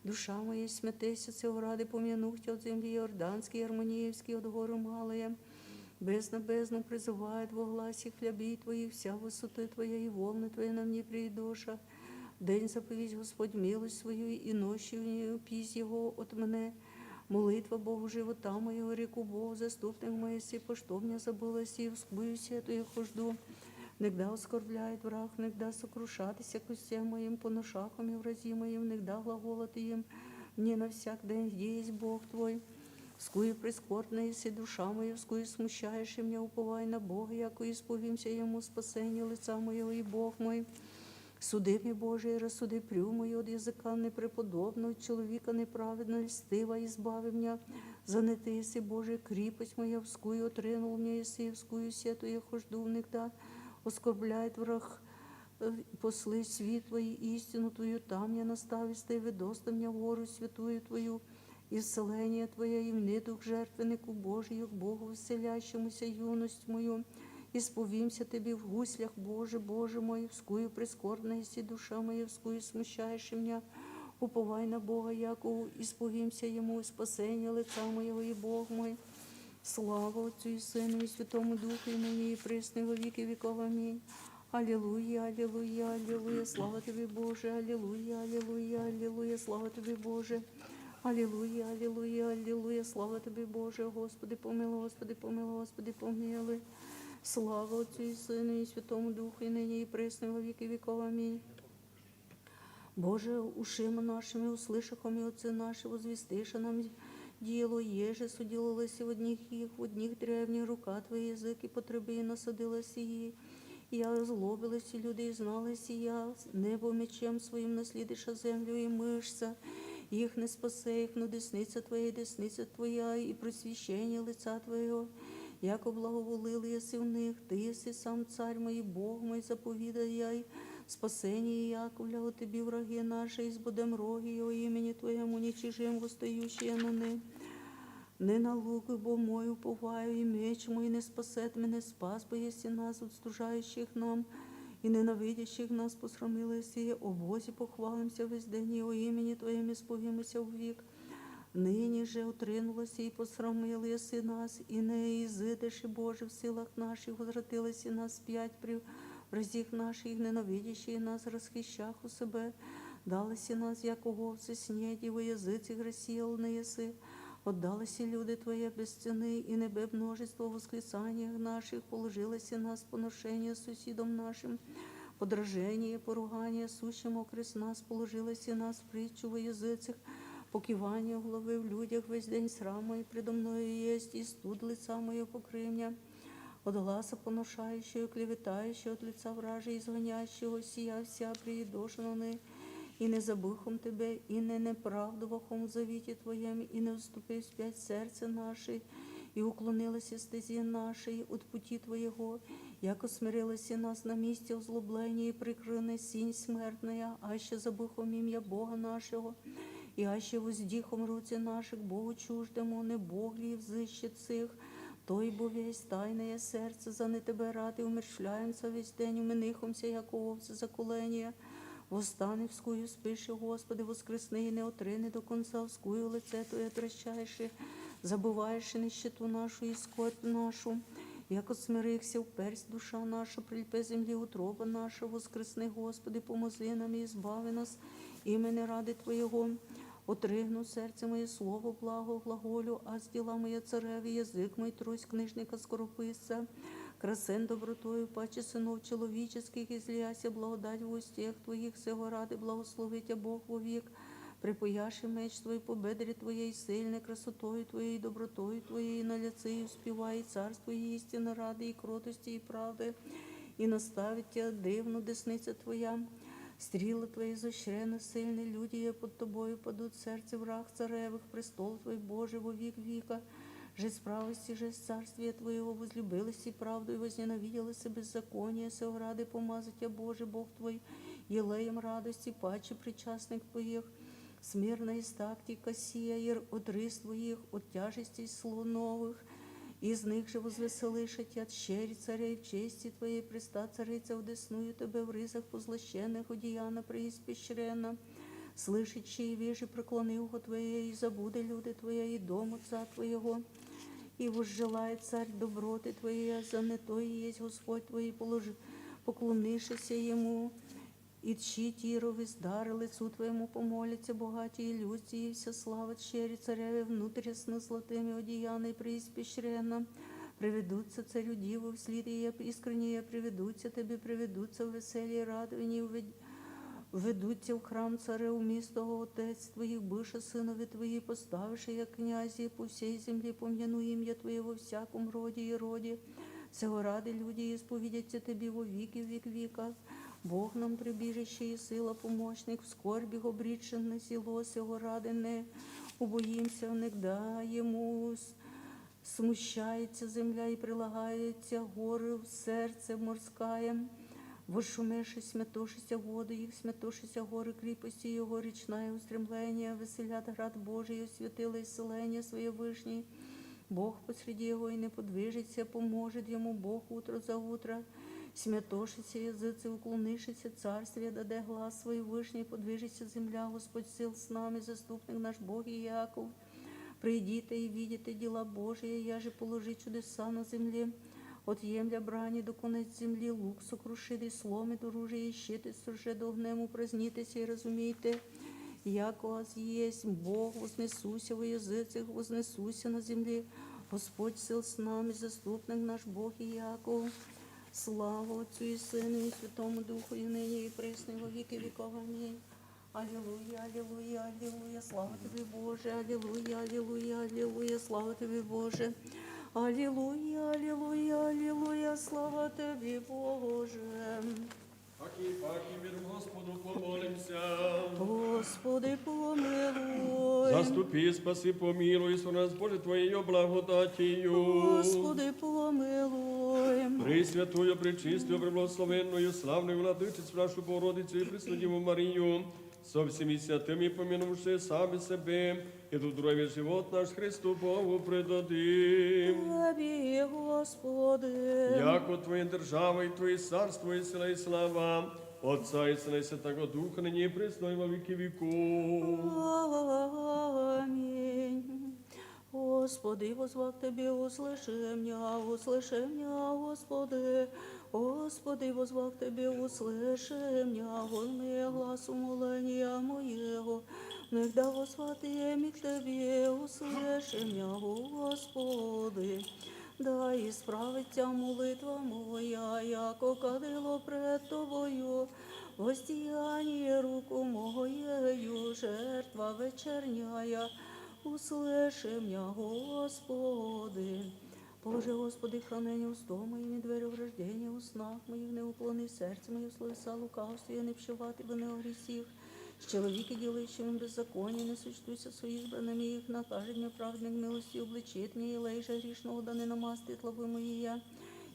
Душа моя, смятейся, целый рады помянух Тебя от земли Иорданский, Арманиевский, от горы Малые. Бездна бездну призывает во гласе хлебей Твоих, вся высоты Твоя и волны Твои на мне придоша. День заповедь Господь милость свою, и ночью не упись Его от мене. Молитва Богу живота моего, реку Богу, заступник мои, если по что мне забылось, и вскую сетую хожду. Иногда оскорбляет враг, иногда сокрушатся костям моим, по ношахам и врази моим, иногда глаголат им мне на всяк день, где есть Бог Твой. Вскую прискорбно, если душа моя, вскую смущаешь и меня, уповай на Бога, яко исповимся Ему спасение лица моего, и Бог мой. Суды мне, Боже, и рассуди прю мое от языка непреподобного, от человека неправедного льстива избави меня. Занятый если, Боже, крепость моя, вскую отринул меня, если вскую сетую я хожду, иногда оскорбляет враг. Э, послы свет Твои, истину Твою там я настависты, ведоста меня в гору святую Твою, исцеление Твое, и мне дух жертвеннику Божию, к Богу вселящемуся юность мою. Исповимся Тебе в гуслях, Боже, Боже мой, вскую прискорбно, если душа моя, вскую смущаешь и меня. Уповай на Бога, яко исповимся Ему, спасение лица моего и Бог мой. Слава Отцу и Сыну и Святому Духу, и ныне и пресно и во веки веков. Аминь. Аллилуйя, аллилуйя, аллилуйя, слава Тебе, Боже, аллилуйя, аллилуйя, аллилуйя, слава Тебе, Боже. Аллилуйя, аллилуйя, аллилуйя, слава Тебе, Боже, Господи, помилуй, Господи, помилуй, Господи, помилуй. Слава Отцу и Сыну и Святому Духу, и ныне и пресно и во веки веков. Аминь. Боже, ушима нашими услышахами, отцы наши, возвестиша нам дело, еже судилась в одних их, в одних древних рука Твоя язык и потреби насадилась и я озлобилась, и люди знали сия, небо мечем своим наследиша землю и мышца. Их не спасе их, но десница Твоя, десница Твоя и просвещение лица Твоего. Яко благоволил еси в них, Ты еси сам Царь мой, Бог мой, заповедаяй спасение Яковля, утеби враги наши, избудем роги Его имени Твоему, уничижим восстающие на них. Не на лук, ибо мой уповаю, и меч мой не спасет меня, спас бы еси нас от стужающих нам и ненавидящих нас, посрамил еси, о Бозе похвалимся весь день, и о имени Твоем исповимся век. Ныне же утринулась и посрамил еси нас, и не изыдешь, Боже, в силах наших возвратилась и нас вспять при вразих наших, ненавидящие нас, расхищах у себя. Далась нас, яко овцы снеди, во языцах рассеянные сы. Отдалась люди Твои обесценны, и небе множество восклицаний наших. Положилась нас поношение соседом нашим, подражение, поругание сущим окрест нас. Положилась нас в притчу во языцах, покивание головы в людях. Весь день срам мой предо мною есть, и стыд лица моего покрыл меня. От гласа поношающего, клеветающего, от лица вражьего, изгоняющего сия вся придушенны, и не забыхом Тебе, и не неправдовахом в завете Твоем, и не уступи вспять сердце наше, и уклонилось из стези нашей, от пути Твоего, яко смирилась и нас на месте озлобления, и прикрыны синь смертная, аще забыхом имя Бога нашего, и аще воздихом руце наших Богу чуждому, не Бог ли взыщет сих, Той бо весь тайное сердце, за не Тебе рад и умерщвляемся весь день, уминихомся, яко овцы закуления. Восстань вскую спиши, Господи, воскресни, не отрыни до конца вскую лице Твое отвращаешь, забываешь нищету нашу и скорбь нашу. Яко смирихся, уперсь душа наша, прильпе земли утроба наша, воскресни, Господи, помози нам и избави нас имени ради Твоего. Отрыгну сердце мое слову благо глаголю, а дела мои цареве, язык мой трусть книжника скорописца. Красен добротою паче сынов человеческих, излияся благодать в устех Твоих, сего ради благословит Тебя Бог вовек. Припояши меч Твой по бедре Твоей, сильной красотой Твоей, добротой Твоей на лице, и успевай царство истины ради, и кротости, и правды, и наставит Тебя дивну десница Твоя. Стрелы Твои изощрены, сильные люди под Тобою падут, сердце враг царевых, престол Твой, Боже, во век века. Жесть правости, жесть царствия Твоего, возлюбилась и правду, и возненавидела и беззаконие, сего ради помазать Тебя, Боже, Бог Твой, елеем радости паче причастных Твоих. Смирно истакти косия, и отрыв Твоих от тяжестей слоновых, из них же возвеселишь от щери царей в чести Твоей, преста царица вдесную Тебе в ризах позлощенных, одеяна преиспещрена. Слышит и вижи, преклони ухо Твое, и забуди люди Твоя, и дом отца Твоего. И возжелает царь доброты Твоей, а занятой есть Господь Твой, положи, поклонишься Ему. Итчи Тиру виздар лицу Твоему помолится, богатей люди, и вся слава тщери цареве внутренностно золотыми одеяны преиспещрена. Приведутся царю диву вслед, и искренние приведутся Тебе, приведутся в веселье радовании, введутся в храм царя умистого отец Твоих, бывший сынове Твои, поставившие князи по всей земле, помяну имя Твоего во всяком роде и роде. Сего ради люди исповедятся Тебе во веки век веков. Бог нам прибежище и сила, помощник в скорби, обреченный село, сего ради не убоимся, иногда Ему смущается земля и прилагаются горы в сердце морское. Вошумевшись, сметушися воды их, сметушися горы крепости Его, речная устремления, веселят град Божий, святилы селение свое вышний. Бог посреди его и не подвижится, поможет ему Бог утро за утро. Сметошися языцы, уклонившися царствие, даде глаз свой вышний, подвижется земля, Господь сил с нами, заступник наш Бог и Яков. Придите и видите дела Божии, я же положи чудеса на земле. От емля брани до конец земли лук сокрушит и сломит оружие, и щит и строже до гнем упразднитесь и разумейте, яко аз есть Бог, вознесуся во языцах, вознесуся на земле. Господь сил с нами, заступник наш Бог и Яков. Слава Отцу и Сыну и Святому Духу, и ныне и пресно и во веки веков. Аминь. Аллилуйя, аллилуйя, аллилуйя, слава Тебе, Боже, аллилуйя, аллилуйя, аллилуйя, слава Тебе, Боже. Аллилуйя, аллилуйя, аллилуйя, слава Тебе, Боже. Паки, паки, мир Господу помолимся. Господи, помилуй. Заступи, спаси, помилуй, сохрани нас, Боже, Твоею благодатью. Господи, помилуй. Пресвятую, пречистую, преблагословенную, славную Владычицу нашу Богородицу и Пресвятую Деву Марию, со всеми святыми, помянувшие сами себе, и друг друга весь живот наш Христу Богу предадим. Тебе, Господи. Яко Твоя держава, и Твое царство, и сила, и слава Отца, и Сына, и Святаго Духа, ныне и пресно, и во веки веков. Аминь. Господи, возвав Тебе, услыши меня, услыши меня, Господи, Господи, возвав Тебе, услыши меня, вон мое глазу моления моего, нигда возвати к Тебе, услыши меня, Господи. Да исправится молитва моя, яко кадило пред Тобою, воздеяние руку моею, жертва вечерняя, услыши меня, Господи. Положи, Господи, хранение устов моим и дверь ограждения у снах моих, не уклони сердце мое в словеса лукавстве, не пщевати бы не о грехах, с человеке, делающим беззаконие, не сочтуйся со избранными их, накажи меня, праведник, милостью обличит меня, и лей же грешного да не намастит лбы мои я.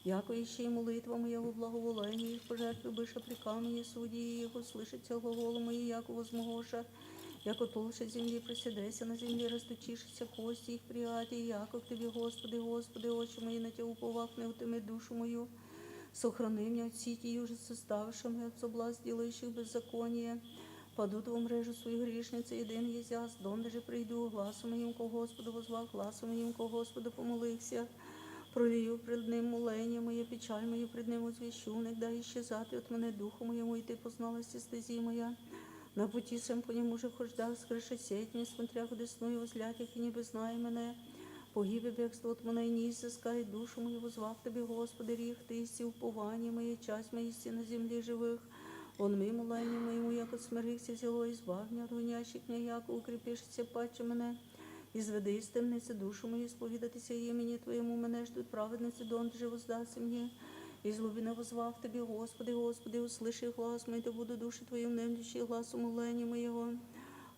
Яко ищи молитва моя во благоволение их, пожертвуй быша прикамье судьи их, услышится глагол мои, яко возмогоша, яко толща земли, проседайся на земле, расточишься кости их приятий, яко к Тебе, Господи, Господи, очи мои на Тебя уповах, не утоми душу мою. Сохрани меня от сети ужаса, ставшим от соблазн делающих беззаконие. Падут во мрежу свою грешницы, и дым езяс, донде же приду, глазу моим ко Господу возвав, глазу моим ко Господу помолихся. Пролию пред Ним моление мое, печаль мою пред Ним возвещу, нигда исчезати от мене духу моему, и Ты познала все стези моя. На пути своем по нему же хожда, скрыша сеть, несмотря к десну его взглядях и не признай мене. Погибе бегство от мене, и не изыскай душу мою, возвав Тебе, Господи, рихтыйся упование мое, часть моя истина земли живых. Он мимо лайни моему, яко смирихся зело, избавь меня от гонящих меня, яко укрепишься паче мене. Изведи из темницы душу мою, исповедатися имени Твоему, мене ждут праведности, дон же воздаться мне. Из глубины возвав Тебе, Господи, Господи, услыши глаз мой, да буду душе Твоей внемлющий глаз умоления моего.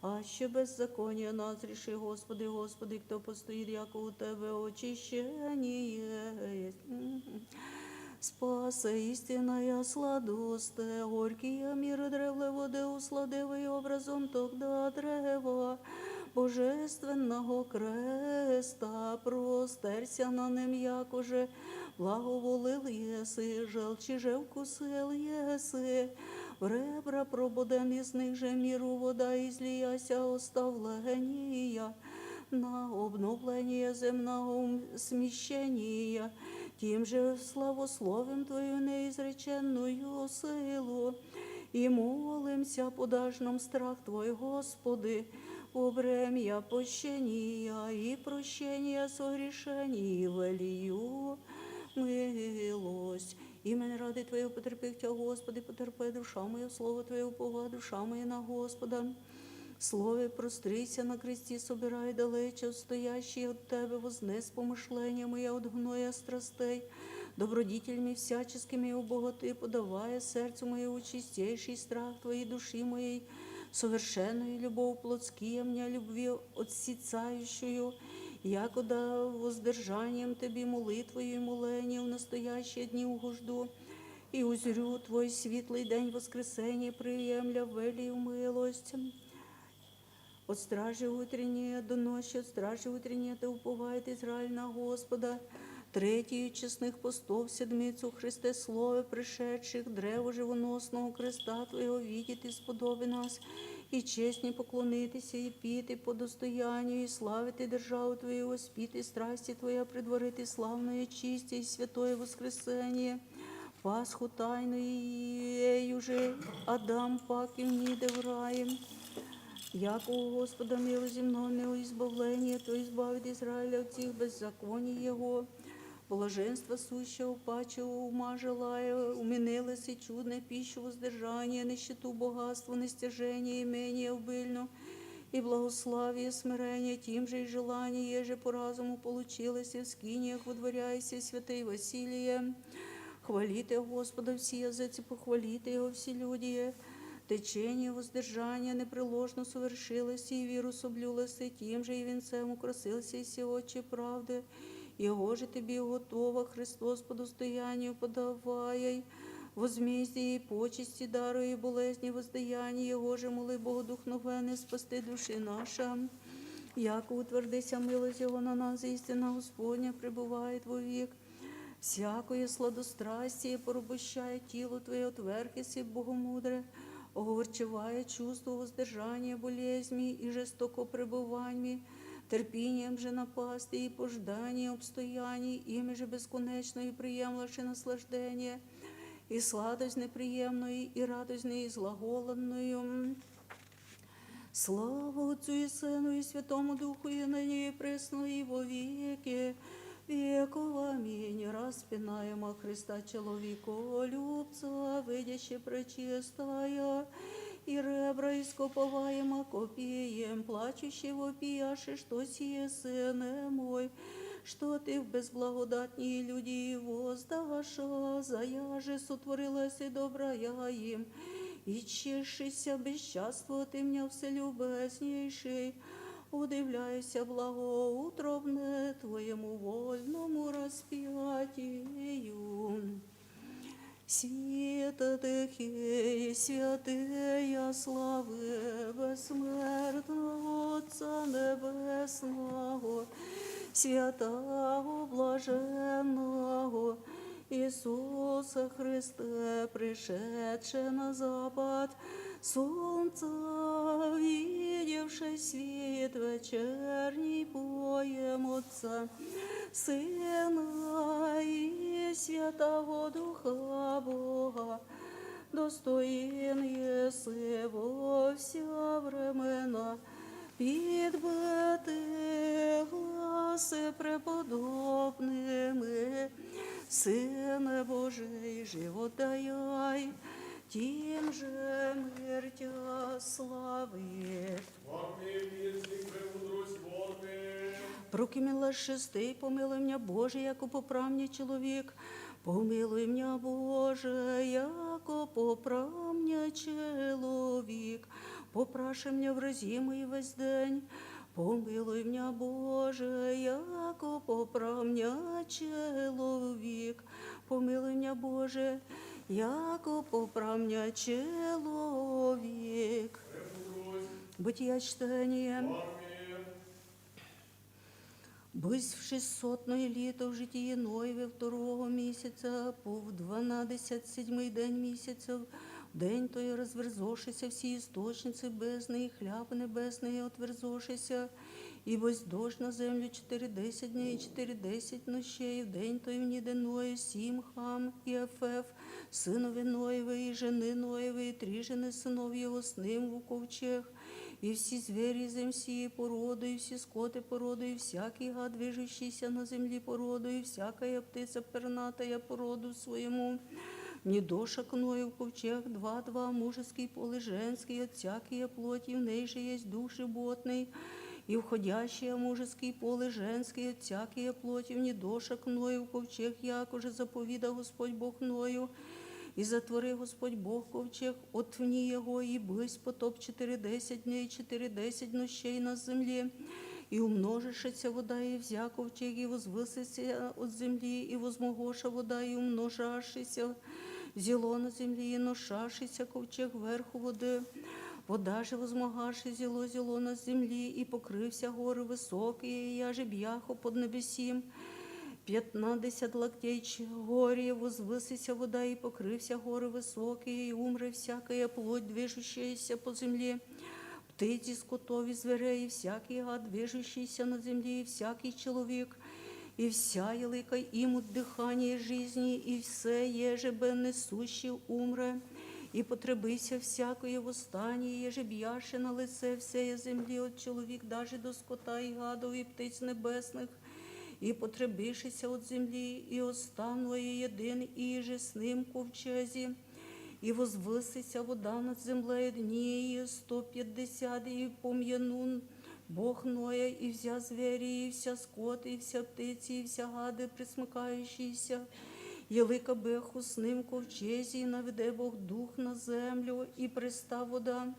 Аще беззаконие нас реши, Господи, Господи, кто постоит, яко у Тебя очищение есть. Спаса истинная сладость, горькие мира древле воды усладевые образом тогда древа божественного креста, простерся на нем, якоже благоволил еси, желчи же вкусил еси, в ребра пробуден из них же миру вода излияся оставления на обновление земного смещения, тем же славословим Твою неизреченную силу. И молимся подажном страх Твой, Господи, во время пощения и прощения согрешений велию милость. Имени ради Твоего потерпи Тя, Господи, потерпи душа моя, слово Твое упова душа моя на Господа. Слове прострися на кресте, собирай далече стоящие от Тебе, вознес помышления моя от гноя страстей, добродетелями всяческими обогати, подавая сердцу моему чистейший страх Твоей души моей, совершенную любовь плотские мне любви отсецающую, якуда воздержанием Тебе молитвою и молением в настоящие дни угожду, и узрю Твой светлый день воскресения, приемля велию милость. От стражи утренней до ночи, от стражи утренней да уповает Израиль на Господа. Третью честных постов, седмицу Христе Слове пришедших, древо живоносного креста Твоего видит и сподоби нас, и честь не поклонитесь, и пит, и по достоянию, и славит, и державу Твою воспит, и страсти Твоя предварит, и славное чистие, и святое воскресение, Пасху тайну, и ей уже Адам пак и вниде в рае. Яко у Господа мило земное избавление, то избавит Израиля от всех беззаконий его. Блаженство сущего, паче ума желая, уминелось и чудной пищу воздержание, нищету богатство, нестяжение имение убыльну, и благословие смирение, тем же и желание, еже по разуму получилось, и в скиниях водворяйся, святый Василие. Хвалите Господа все языцы, похвалите Его все люди. Течение воздержания непреложно совершилось, и вирус соблюлось, и тем же и венцем украсился, и всеотчей правды. Его же Тебе готово Христос по достоянию подавая возмездие и почести, даруя болезни воздаяние. Его же моли Бог вдохновенный спасти души наши. Яко утвердися милость Его на нас, истина Господня пребывает вовек. Всякое сладострастие порабощает тело Твое, отвергнись, Богомудре, огорчевая чувство воздержания болезни и жестоко пребываниями, терпением же напасти и пождание обстояний, ими же бесконечное и приемлаше наслаждение, И сладость неприемную, и радость неизглаголанную. Слава Отцу и Сыну и Святому Духу, и ныне и пресно и во веки веков. Аминь. Распинаем Христа человеколюбца, выйдящий пречистая, и ребра искуповаем копием, плачущий вопияши, что сие Сын мой, что ты в безблагодатные люди воздашь, зая же сотворилась и добрая им, и чешися бесчаство ты меня вселюбезнейший, удивляйся благоутробному твоему вольному распятию. Святых и святая славы бессмертного Отца Небесного, святого блаженного Иисуса Христа, пришедшего на запад солнца, видевшего свет вечерний, поем Отца, Сына и Святого Духа Бога, достоин еси во все времена пить быты гласы преподобным, Сыне Божий живот даяй, тем же мир тя славит. Прокимила шестый, помилуй меня, Боже, яко поправ мне человек. Помилуй меня, Боже, яко поправ мне человек. Попраши меня в разимый весь день. Помилуй меня, Боже, яко поправ мне человек. Помилуй меня, Боже, яко поправ мне человек. Бытие чтение. Бысь в шестьсотную лету в житии Ноева второго месяца, пув дванадцать седьмый день месяцев, день той разверзошися все источницы бездны и хляб небесный отверзошися, и бысь дождь на землю четыре десять дней и четыре десять ночей, в день той в ниде Ноя Сим, Хам и Афеф, сынове Ноевы и жены Ноевы, и три жены сынов его с ним в ковчег, и все звери земсии породу, и все скоты породу, и всякий гад, движущийся на земли породу, и всякая птица пернатая породу своему. Недошек Ноев ковчег два-два, мужеский пол и женский, от всякие плоти, в ней же есть дух животный, и входящие мужеский пол и женский, от всякие плоти, в недошек Ноев ковчег, як уже заповедал Господь Бог Ною, и затвори Господь Бог ковчег, отвни его, и бысь потоп четыре десять дней, четыре десять ночей на земле. И умножишься вода, и вся ковчег, и возвысится от земли, и возмогоша вода, и умножашися зело на земли, и ношашися ковчег вверху воды. Вода же возмогаши зело-зело на земли, и покрывся горы высокие, и яже бьяху под небесим. Пятнадцать локтей чагорье возвысися вода, и покрывся горы высокие, и умре всякая плоть, движущаяся по земле, птиц и скотов и зверей, и всякий гад, движущийся на земле, и всякий человек, и вся елыка имут дыхание жизни, и все еже бен несущие умре, и потребися всякое восстание, еже бьяше на лице всей земли, от человек даже до скота и гадов и птиц небесных, и потребишися от земли, и останное єдин, и же с ним ковчезі, и возвысися вода над землей дни сто пятьдесят, и помянун Бог Ноя, и вся звери, и вся скот, и вся птицы, и вся гады пресмыкающиеся, елыка беху с ним ковчезі, и наведе Бог дух на землю, и преста вода.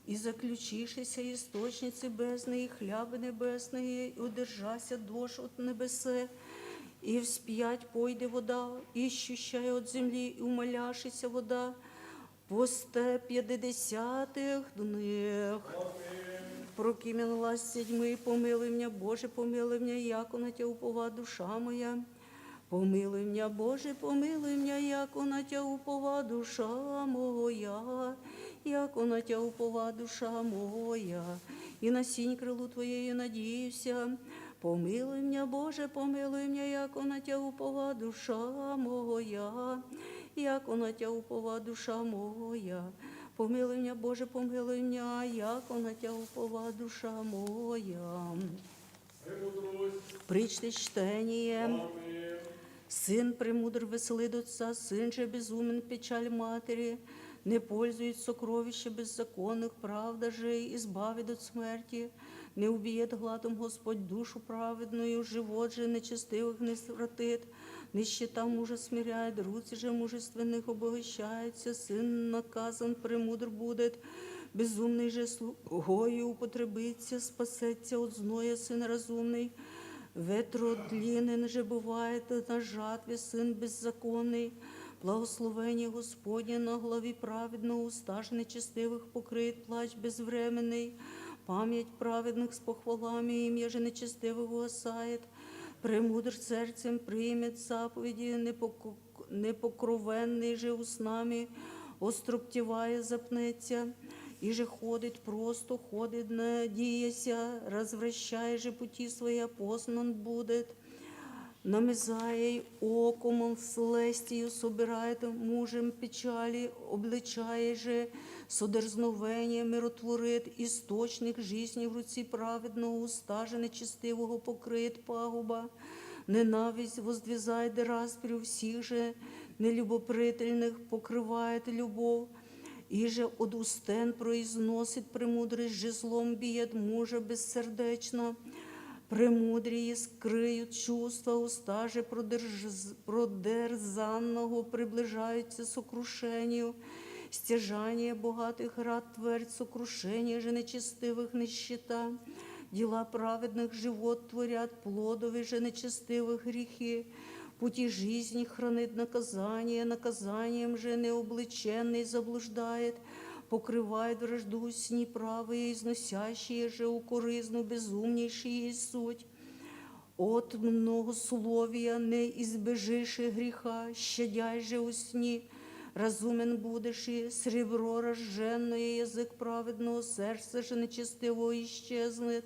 И заключишися источницы бездны, и хлябы небесные, и удержася дождь от небесе, и вспять пойде вода, ищущая от земли, и умоляшися вода, посте пятидесятых днях. Прокимен ласть седьмый, помилуй меня, Боже, помилуй меня, яко на Тя упова душа моя. Помилуй меня, Боже, помилуй меня, яко на Тя упова душа моя, яко на Тя упова душа моя, и на синь крылу Твоею надеюся. Помилуй меня, Боже, помилуй меня, яко на Тя упова душа моя, Як на тя упова душа моя, помилуй меня, Боже, помилуй меня, як на тя упова душа моя. Причтищение. Сын премудр веселит отца, сын же безумен печаль матери, не пользует сокровище беззаконных, правда же избавит от смерти, не убьет гладом Господь душу праведную, живот же нечестивых не свратит, нищета мужа смиряет, руцы же мужественных обогащается, сын наказан премудр будет, безумный же слугою употребится, спасется от зноя сын разумный. Ветродлинен же бывает на жатве сын беззаконный. Благословение Господне на глави праведного, уста же нечестивых покрыт плач безвременный. Память праведных с похвалами, имя же нечестивых угасает. Премудр сердцем примет заповеди, не поку- непокровенный же устнами, оструптевая запнется, и же ходит просто, ходит надеяся, развращая же пути свои, опознан будет. Намезая оком он с лестью собирает, мужем печали обличая же, со дерзновением миротворит, источник жизни в руци праведного, уста же нечестивого покрыт пагуба. Ненависть воздвигает распрю, всех же нелюбопрительных покрывает любовь. И же от устен произносит премудрость, жезлом бьет мужа бессердечно. Премудрые скрыют чувства, уста же продерж- продерзанного приближаются к сокрушению. Стяжание богатых рад творит, сокрушение же нечестивых нищета. Дела праведных живот творят, плодовые же нечестивых грехи. Пути жизни хранит наказание, наказанием же необлаченный заблуждает, покрывает вражду с неправые, износящие же укоризну безумнейшие суть. От многословия не избежишь греха, щадяй же усни, разумен будешь, и серебро рожженное, язык праведного, сердце же нечестивого исчезнет.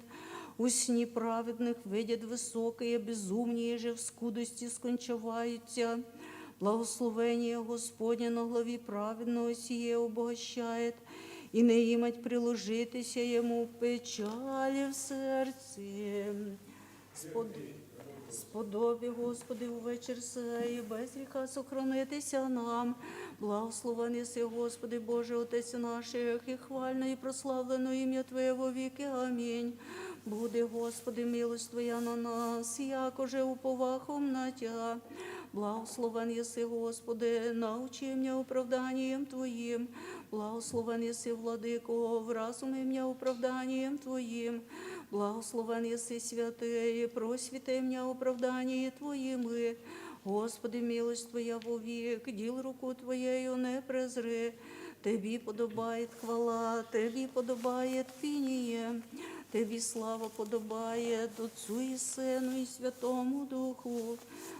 Усни праведных видят высокое, безумнее же в скудости скончаваются. Благословение Господне на глави праведного сие обогащает, и не имать приложитеся ему печали в сердце. Спод- Сподоби, Господи, у вечер сей, без греха сохранитися нам. Благословен еси, Господи, Боже, Отец наших, и хвально и прославлено имя Твое во веки. Аминь. Буди, Господи, милость Твоя на нас, яко же уповахом на Тя. Благословен еси, Господи, научи меня оправданием Твоим. Благословен еси, Владыко, вразуми меня оправданием Твоим. Благословен еси, Святый, просвети меня оправданием Твоим. И, Господи, милость Твоя вовек, дел руку Твоею не презри. Тебі подобает хвала, Тебі подобает пение, Тебі слава подобает Отцу и Сыну и Святому Духу,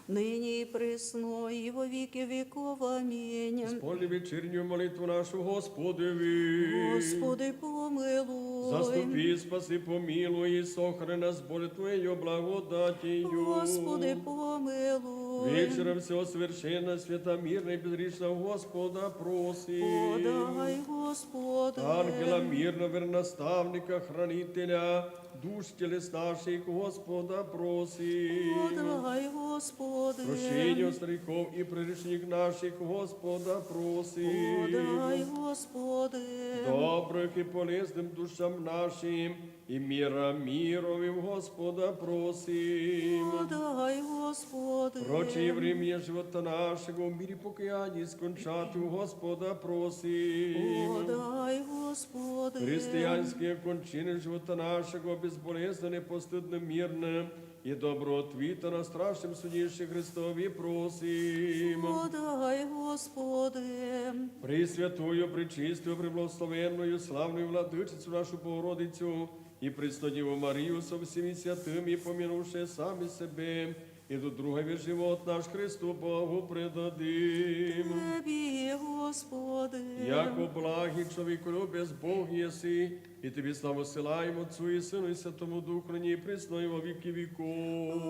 ныне и присно и во веки веков. Аминь. Исполни вечернюю молитву нашу Господеви. Господи, помилуй. Заступи, спаси, помилуй и сохрани нас, Боже, Твоею благодатью. Господи, помилуй. Вечера всего совершенно, света мирно и безгрешно Господа просим. Подай, Господи. Ангела мирно, верного наставника, хранителя душ телес наших Господа просим. Подай, Господи. Прощение стариков и прегрешений наших Господа просим. Подай, Господи. Добрых и полезным душам нашим и мира мировым Господа просим. Подай, Господи. Прочее время живота нашего в мире покаяния скончать у Господа просим. Подай, Господи. Христианские кончины живота нашего безболезненно, непостыдно, мирно и добро ответа на страшном суде Христови просим. Подай, Господи. Пресвятую, пречистую, преблагословенную, славную Владычицу нашу Богородицу и Пресную Деву Марию со всеми святыми, помянувшие сами себе, И тут другой живот наш Христу Богу предадим. Тебе, Господи. Яко благ и человеколюбец Бог еси, и Тебе славу высылаем Отцу и Сыну и Святому Духу, ныне и присно и во веки веков.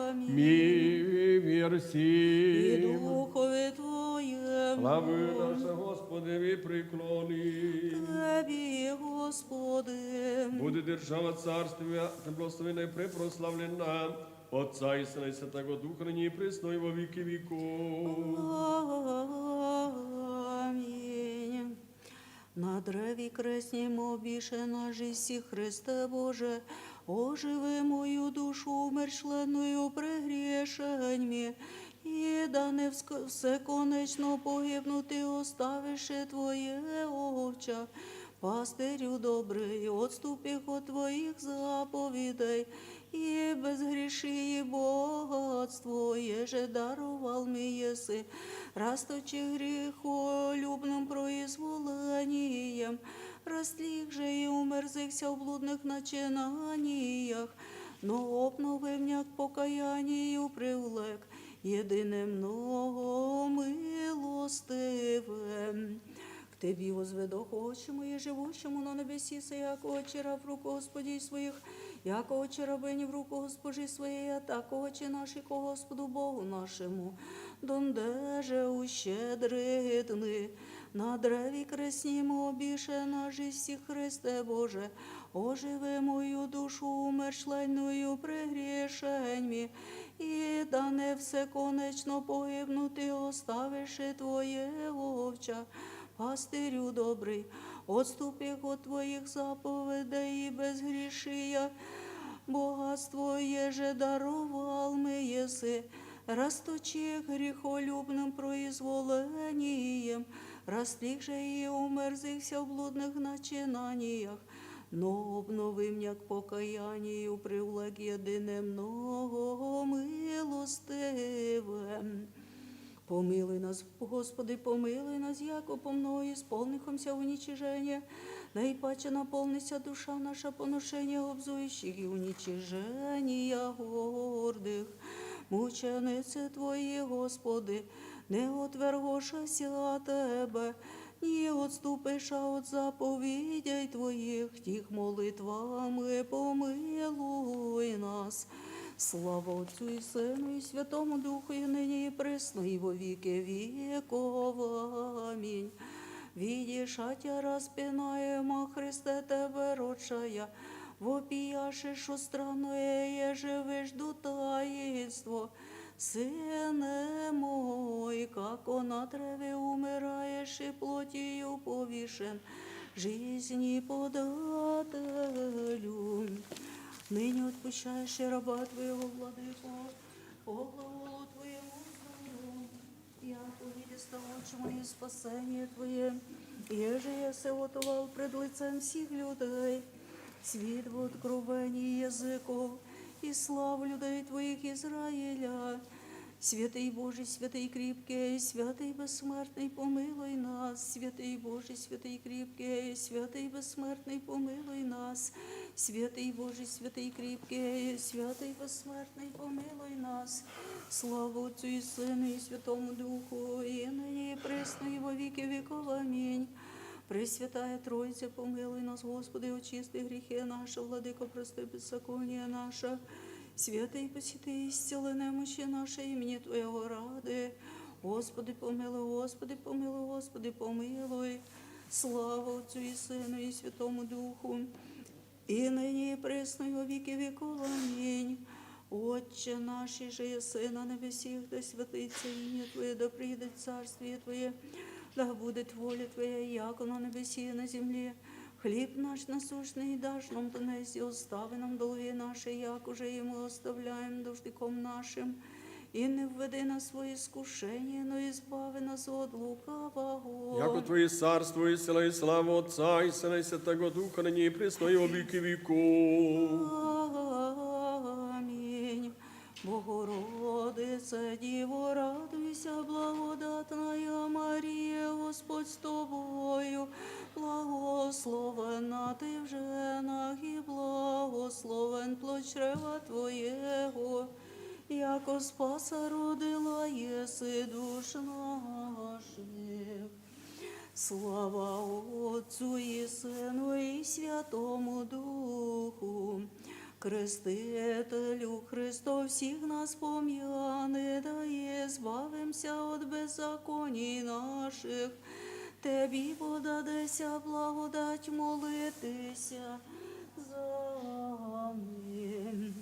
Аминь. Мир сим. И Духове Твоему. Славы наша Господи, и преклоним. Тебе, Господи. Буде держава царствия благословенная, препрославлена, Отца и Сына и Святого Духа, ныне и присно и во веки веков. Аминь. На древе крестнем обижен наш Иисус Христе Боже, оживи мою душу, умершленную прегрешеньми, и да не вск-, всеконечно погибнуть и оставишь Твои овча. Пастырю добрый, отступи от Твоих заповедей, и безгреши и богатство, еже даровал ми еси, расточи грехолюбным произволением, растлих же и умерзихся в блудных начинаниях, но обнови мня к покаянию привлек, единым но милостивым. К Тебе возведу, Отче мой, живущему на небесех, яко отче раб в руку Господей своих, яко отче рабыни в руку Господи своей, а так отче наш ко Господу Богу нашему, донде же ущедритны. На древе крестнем обижен наш Иисус Христе Боже, оживи мою душу, умершленную прегрешеньми, и да не всеконечно погибнуть и оставишь Твои овча. Пастырю добрый, отступи от Твоих заповедей и безгрешия. Богатство, еже даровал ми еси, расточи грехолюбным произволением, растлих же и умерзихся в блудных начинаниях, но обнови мня к покаянию привлек, единым но милостивым. Помилуй нас, Господи, помилуй нас, яко помно исполнихомся уничижения, наипаче наполнится душа наша поношения обзующих и уничижения гордых. Мученицы Твои, Господи, не отвергоша ся Тебе, не отступиша от заповедей Твоих, тих молитвам и помилуй нас. Слава Отцу и Сыну и Святому Духу, и ныне и присно и во веки веков. Аминь. Видишь, атя распинаема Христе Тебе родшая, вопияшешу страну, еже вежду таинство. Сыне мой, как он на древе умираешь и плотью повешен, жизни подателю. Ныне отпущаешь раба Твоего, Владыко, по глаголу Твоему здоровью. Яко видиста, Отче мой, спасение Твое, еже ясевотовал пред лицем всех людей. Свет в откровении языков, и славу людей Твоих Израиля. Святый Божий, святый крепкий, святый бессмертный, помилуй нас. Святый Божий, святый крепкий, святый бессмертный, помилуй нас. Святый Божий, святый крепкий, святый бессмертный, помилуй нас. Слава Отцу и Сыну и Святому Духу, и ныне и присно и во веки веков. Аминь. Пресвятая Троица, помилуй нас, Господи, очисти грехи наши, Владыко, прости беззаконие наше. Святый, посети, исцели немощи наши имени Твоего ради. Господи, помилуй, Господи, помилуй, Господи, помилуй. Слава Отцу и Сыну и Святому Духу, и ныне и присно и во веки веков. Аминь. Отче наш, иже еси на небесех, да святится имя Твое, да приидет Царствие Твое, да будет воля Твоя, яко на небесе и на земле. Хлеб наш насущный дашь нам днесь, и остави нам долги наши, як уже и мы оставляем должником нашим, и не введи нас во искушение, но избави нас от лукавого. Яко Твое царство и сила и слава Отца и Сына и Святого Духа, ныне и присно и во веки веков. Аминь. Богородица Дева, радуйся, благодатная Мария, Господь с тобою, благословенна Ты в женах, и благословен плод чрева Твоего. яко спасару дылаесы душ наших. Слава Отцу и Сыну и Святому Духу. Крестителю Христов всех нас помяни, да избавимся от беззаконий наших. Тебе подадися благодать, молитися за нами.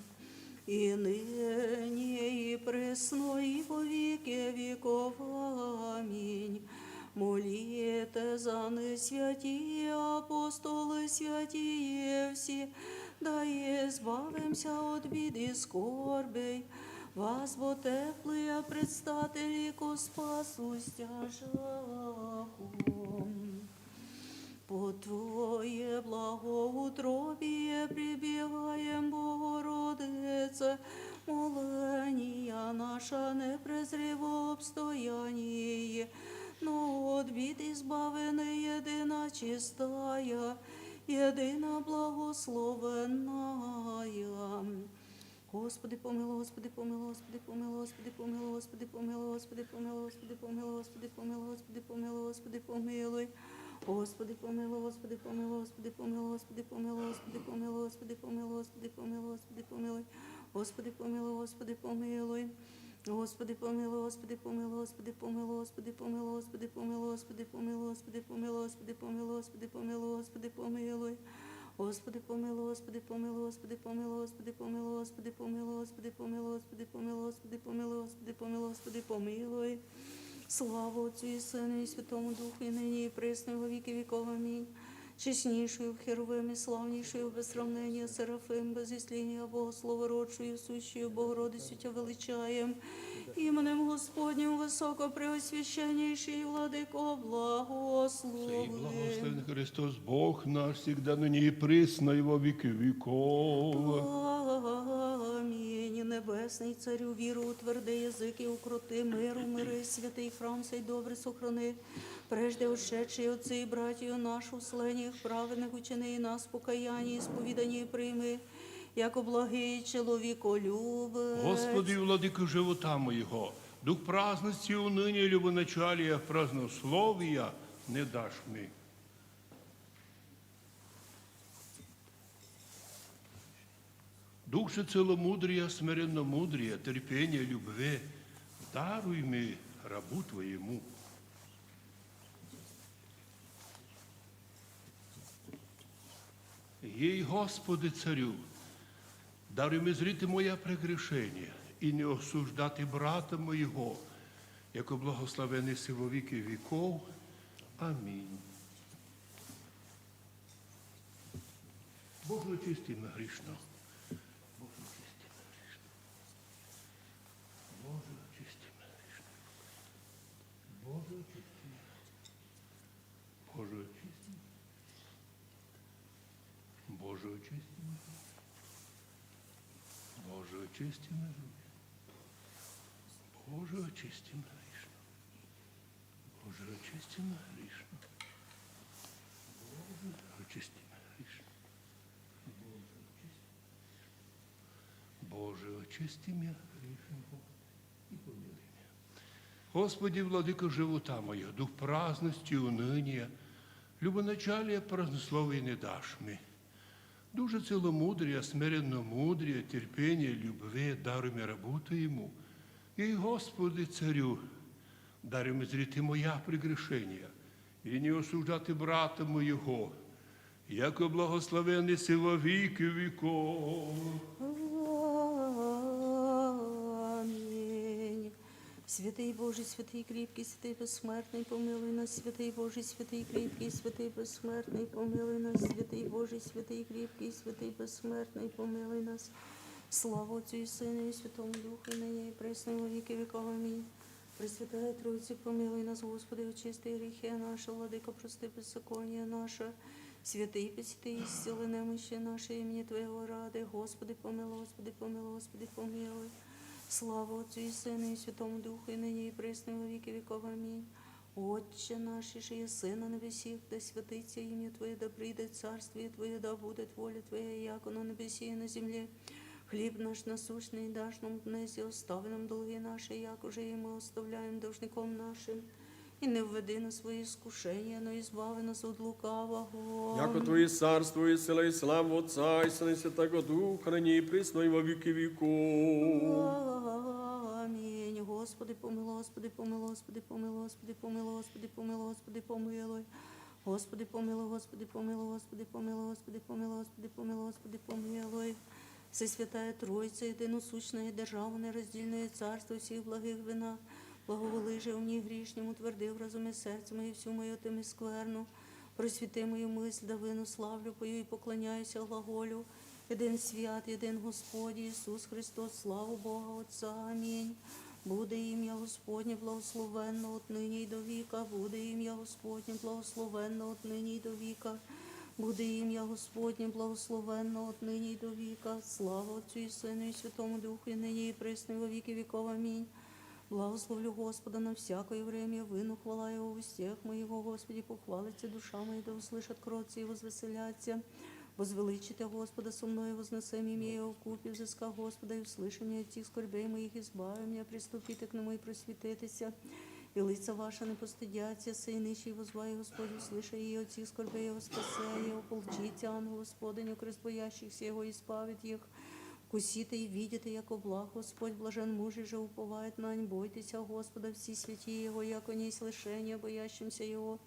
И ныне, и присно, и во веки веков. Аминь. Молите за нас, святые апостолы, святые все, да избавимся от бед и скорбей, возбо теплые предстатели ко Спасу стяжаху. По Твое благоутробие пребываем, Богородице, моления наша не презри во обстоянии, но от бед избавь, едино чистая, едино благословенная. Господи, помилуй, Господи, помилуй, Господи, помилуй, Господи, помилуй, Господи, помилуй, Господи, помилуй, Господи, помилуй, Господи, помилуй, Господи, помилуй, Господи, помилуй. Господи, помилуй, Господи, помилуй, Господи, помилуй, Господи, помилуй, Господи, помилуй, Господи, помилуй, Господи, помилуй. Господи, помилуй, Господи, помилуй. Господи, помилуй, Господи, помилуй, Господи, помилуй, Господи, помилуй, Господи, помилуй, Господи, помилуй, Господи, помилуй, Господи, помилуй, Господи, помилуй. Господи, помилуй, Господи, помилуй, Господи, помилуй, Господи, помилуй, Господи, помилуй, Господи, помилуй, Господи, помилуй, Господи, помилуй, Господи, помилуй. Слава Отцу и Сыну и Святому Духу, и ныне и пресно и во веки веков. Аминь. Честнейшую в херувимы, славнейшую без сравнения серафим, без исцеления богослова, родшую, сущую Богородицу Тебя величаем. Именем Господним высокопреосвященнейший Владыко, благослови. Сей благословен Христос, Бог наш, всегда, ныне и присно, и во веки веков. Аминь. Небесный Царю, веру утверди, языки укрути, мир умири, святый храм сей добрый сохрани. Прежде ушедшие отцы и братья наши в служениях праведных учини, и нас в покаянии и исповедании прими, яко благий человеколюбец. Господи, владыко живота моего, дух праздности, уныния, любоначалия, празднословия не дашь мне. Дух же целомудрия, смиренномудрия, терпения, любви даруй мне, рабу Твоему. Ей, Господи Царю, даруй мне зрити моя прегрешение и не осуждати брата моего, яко благословен еси во веки веков. Аминь. Боже, очисти меня грешного. Боже, очисти меня грешного. Боже, очисти меня грешного. Боже, очисти меня. Боже, очисти меня. Боже, очисти меня. Боже, очисти меня. Боже, очисти меня грешного. Боже, очисти меня грешного. Боже, очисти меня грешного. Боже, очисти меня грешного и помилуй меня. Господи, владыко живота моего, дух праздности, уныния, любоначалия, празднословия не дашь мне. Дух же целомудрия, смиренномудрия, терпения, любви даруй мне, рабу Твоему. И, Господи Царю, даруй мне зрити моя прегрешения и не осуждати брата моего, яко благословен еси во веки веков. Аминь. Святый Божий, святый крепкий, святый бессмертный, помилуй нас. Святый Божий, святый крепкий, святый бессмертный, помилуй нас. Святый Божий, святый крепкий, святый бессмертный, помилуй нас. Слава Отцу и Сыну и Святому Духу, и ныне и пресно и во веки веков. Аминь. Пресвятая Троица, помилуй нас, Господи, очисти грехи наши, Владыко, прости беззаконие наше, святые, пресвятые, исцели немощи наши имени Твоего ради, Господи, помилуй, Господи, помилуй, Господи, помилуй. Слава Отцу и Сыну и Святому Духу, и ныне и пресно и во веки веков. Аминь. Отче наш, иже еси на небесех, да святится имя Твое, да придет царствие Твое, да будет воля Твоя, яко на небесе и на земле. Хлеб наш насущный дашь нам днесь, и остави нам долги наши, як уже и мы оставляем должником нашим. И не введи нас во искушение, но избави нас от лукавого. Яко Твое царство и сила и слава Отца и Сына и Святаго Духа, ныне и присно и во веки веков. Аминь. Господи, помилуй, Господи, помилуй, Господи, помилуй, Господи, помилуй, Господи, помилуй, Господи, помилуй. Господи, помилуй, Господи, помилуй, Господи, помилуй, Господи, помилуй, Господи, помилуй. Всесвятая Троица, единосущная, держава нераздельное царство всех благих вина, благоволыжи мне грешному, утверди в разуме сердце мое, всю мою тем и скверну, просвети мою мысль, да вину славлю пою и поклоняюся глаголю, Єдин свят, єдин Господь Ісус Христос, слава Бога Отця. Амінь. Буде ім'я Господнє благословенно от нині й до віка, буде ім'я Господнє благословенно от нині й до віка, буде ім'я Господнє благословенно от нині й до віка. Слава Отцю і Сину і Святому Духу, і нині і присно і во віки віков. Амінь. Благословлю Господа на всякое время, выну хвала Его в устах моих, о Господи, похвалится душа моя, да услышат кротцы и возвеселятся. Возвеличите Господа со мною, вознесем имя Его вкупе, взыскав Господа и услыши меня от всех скорбей моих, избави меня, приступите к Нему и просветитеся, и лица ваши не постыдятся, сей нищий возвай Господь, услыши и от всех скорбей Его спасай, и ополчите ангел Господень, укрепит боящихся Его, избавит их. Вкусите и видите, яко благ Господь, блажен муж, же уповает на Нем. Бойтеся Господа, все святые Его, яко не есть лишение боящимся Его.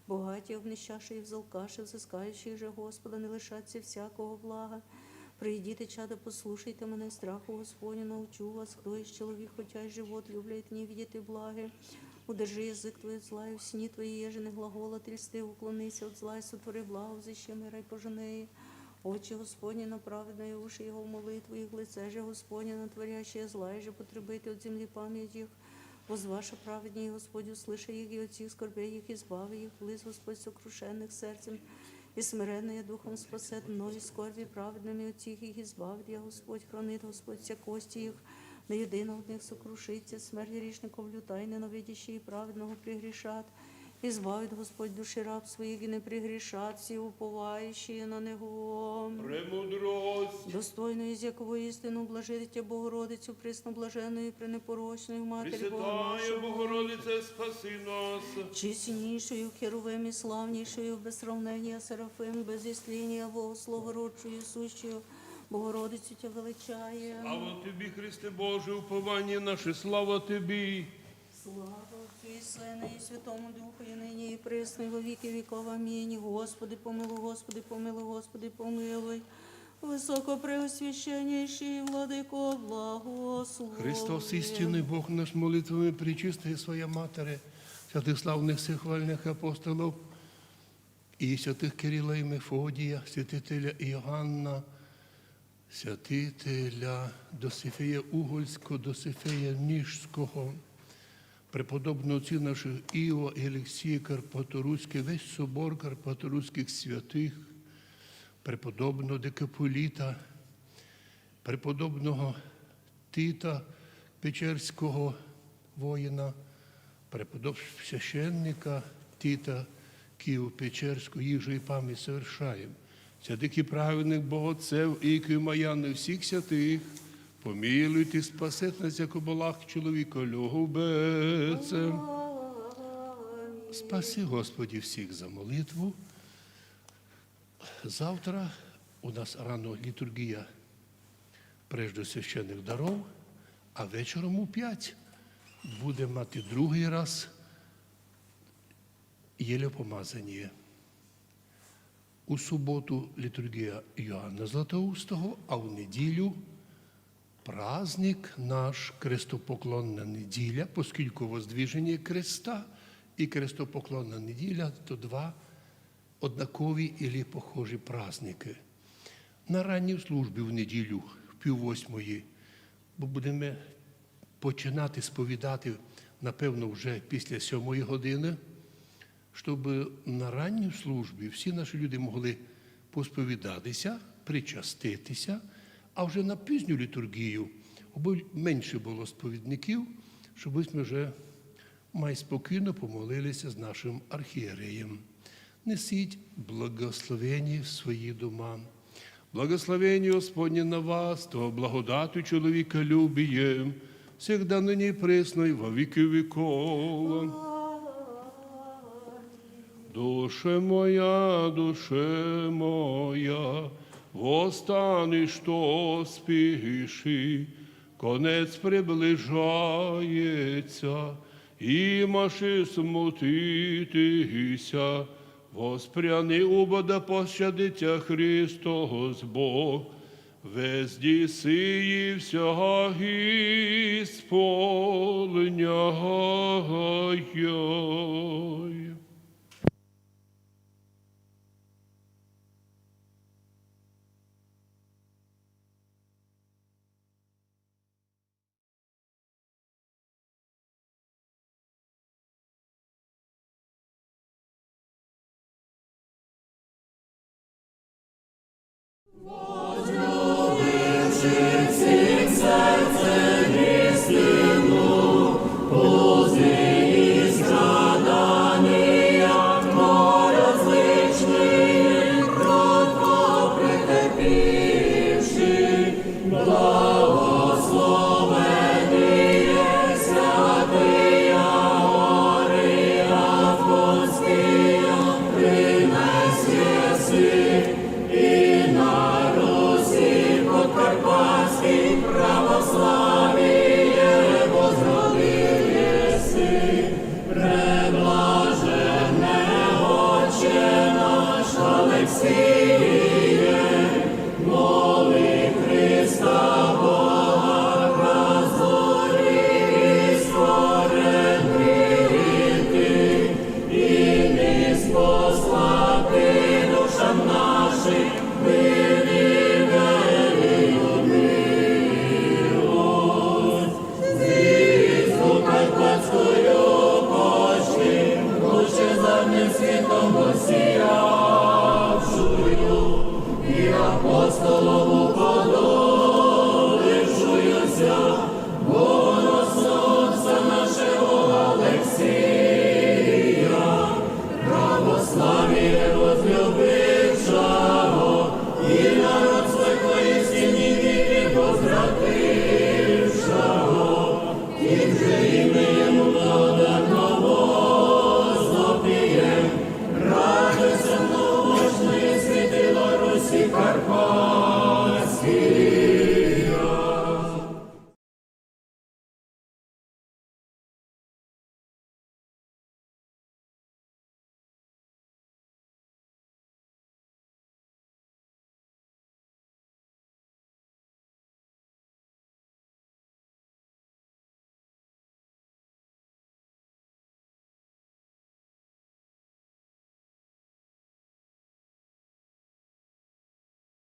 Богатей, обнищавший, взыскавший, взыскающий же Господа, не лишатся всякого блага. Придите, чадо, послушайте Мене, страху Господню научу вас. Кто из человек, хотя и живот, любляет не видит и благе? Удержи язык твой от зла, и усни твои ежи не глаголат и льсты, уклонися от зла, и сотвори благо, взыщи мира и поженеи. Очи Господни на праведное, уши Его молитвы, и лице же Господне на творящее зла, и же потребует от земли память их. Возвавши праведнее Господь, услыши их, и от всех скорбей их избави их, близ Господь сокрушенных сердцем и смиренные духом спасет. Многие скорби праведными от всех их избавит, я Господь, хранит Господь все кости их, но едино от них сокрушится. Смерть грешников люта, и ненавидящие праведного прегрешат. Избавит Господь души раб своих, и не прегрешат все уповающие на Него. Премудрость. Достойно есть яко воистину блажить Тя, Богородицу пресноблаженную и пренепорочную, Матерь Бога Пресвятая нашего. Богородица, спаси нас. Честнейшую Херувим и славнейшую без сравнения Серафим, без истления во славу родшую и сущую Богородицу Тя величаем. Слава Тобі, Христе Боже, упование наше, слава Тобі. Слава Отцю и Сыну и Святому Духу, и ныне и присно и во веки веков. Аминь. Господи, помилуй, Господи, помилуй, Господи, помилуй. Высокопреосвященнейший Владыко, благослови. Христос, истинный Бог наш, молитвами Пречистой Своей Матери, святых славных всех хвальных апостолов и святых Кирилла и Мефодия, святителя Иоанна, святителя Досифея Угольского, Досифея Нижского, преподобного отцы наших Иова и Алексея Карпаторусских, весь собор карпаторусских святых, преподобного Декаполита, преподобного Тита, печерского воина, преподобного священника Тита Киево-Печерского, их же и память совершаем. Святых и праведных богоотцев, Иеку и Маяну, всех святых, помилует и спасет нас, яко благ чоловіка любець. Спаси, Господи, всех за молитву. Завтра у нас рано літургія прежде священных даров, а вечором у пять буде мати другий раз єлеопомазаніє. У суботу літургія Йоанна Златоустого, а у неділю праздник наш, крестопоклонна неділя, поскільки воздвиження креста і крестопоклонна неділя то два однакові или похожі праздники. На ранній службі в неділю в пів восьмої, бо будемо починати сповідати, напевно, вже після сьомої години, щоб на ранній службі всі наші люди могли посповідатися, причаститися, а вже на пізню літургію, аби менше було сповідників, щоб ми вже май спокійно помолилися з нашим архієреєм. Несіть благословення в свої дома. Благословение Господне на вас, то благодатью человеколюбием, всегда ныне и пресно и во веки веков. Душе моя, душе моя, восстань, что спиши, конец приближается, и маши смутитися, воспряни, убода пощадит тебя Христос Бог, везде сии вся исполняй.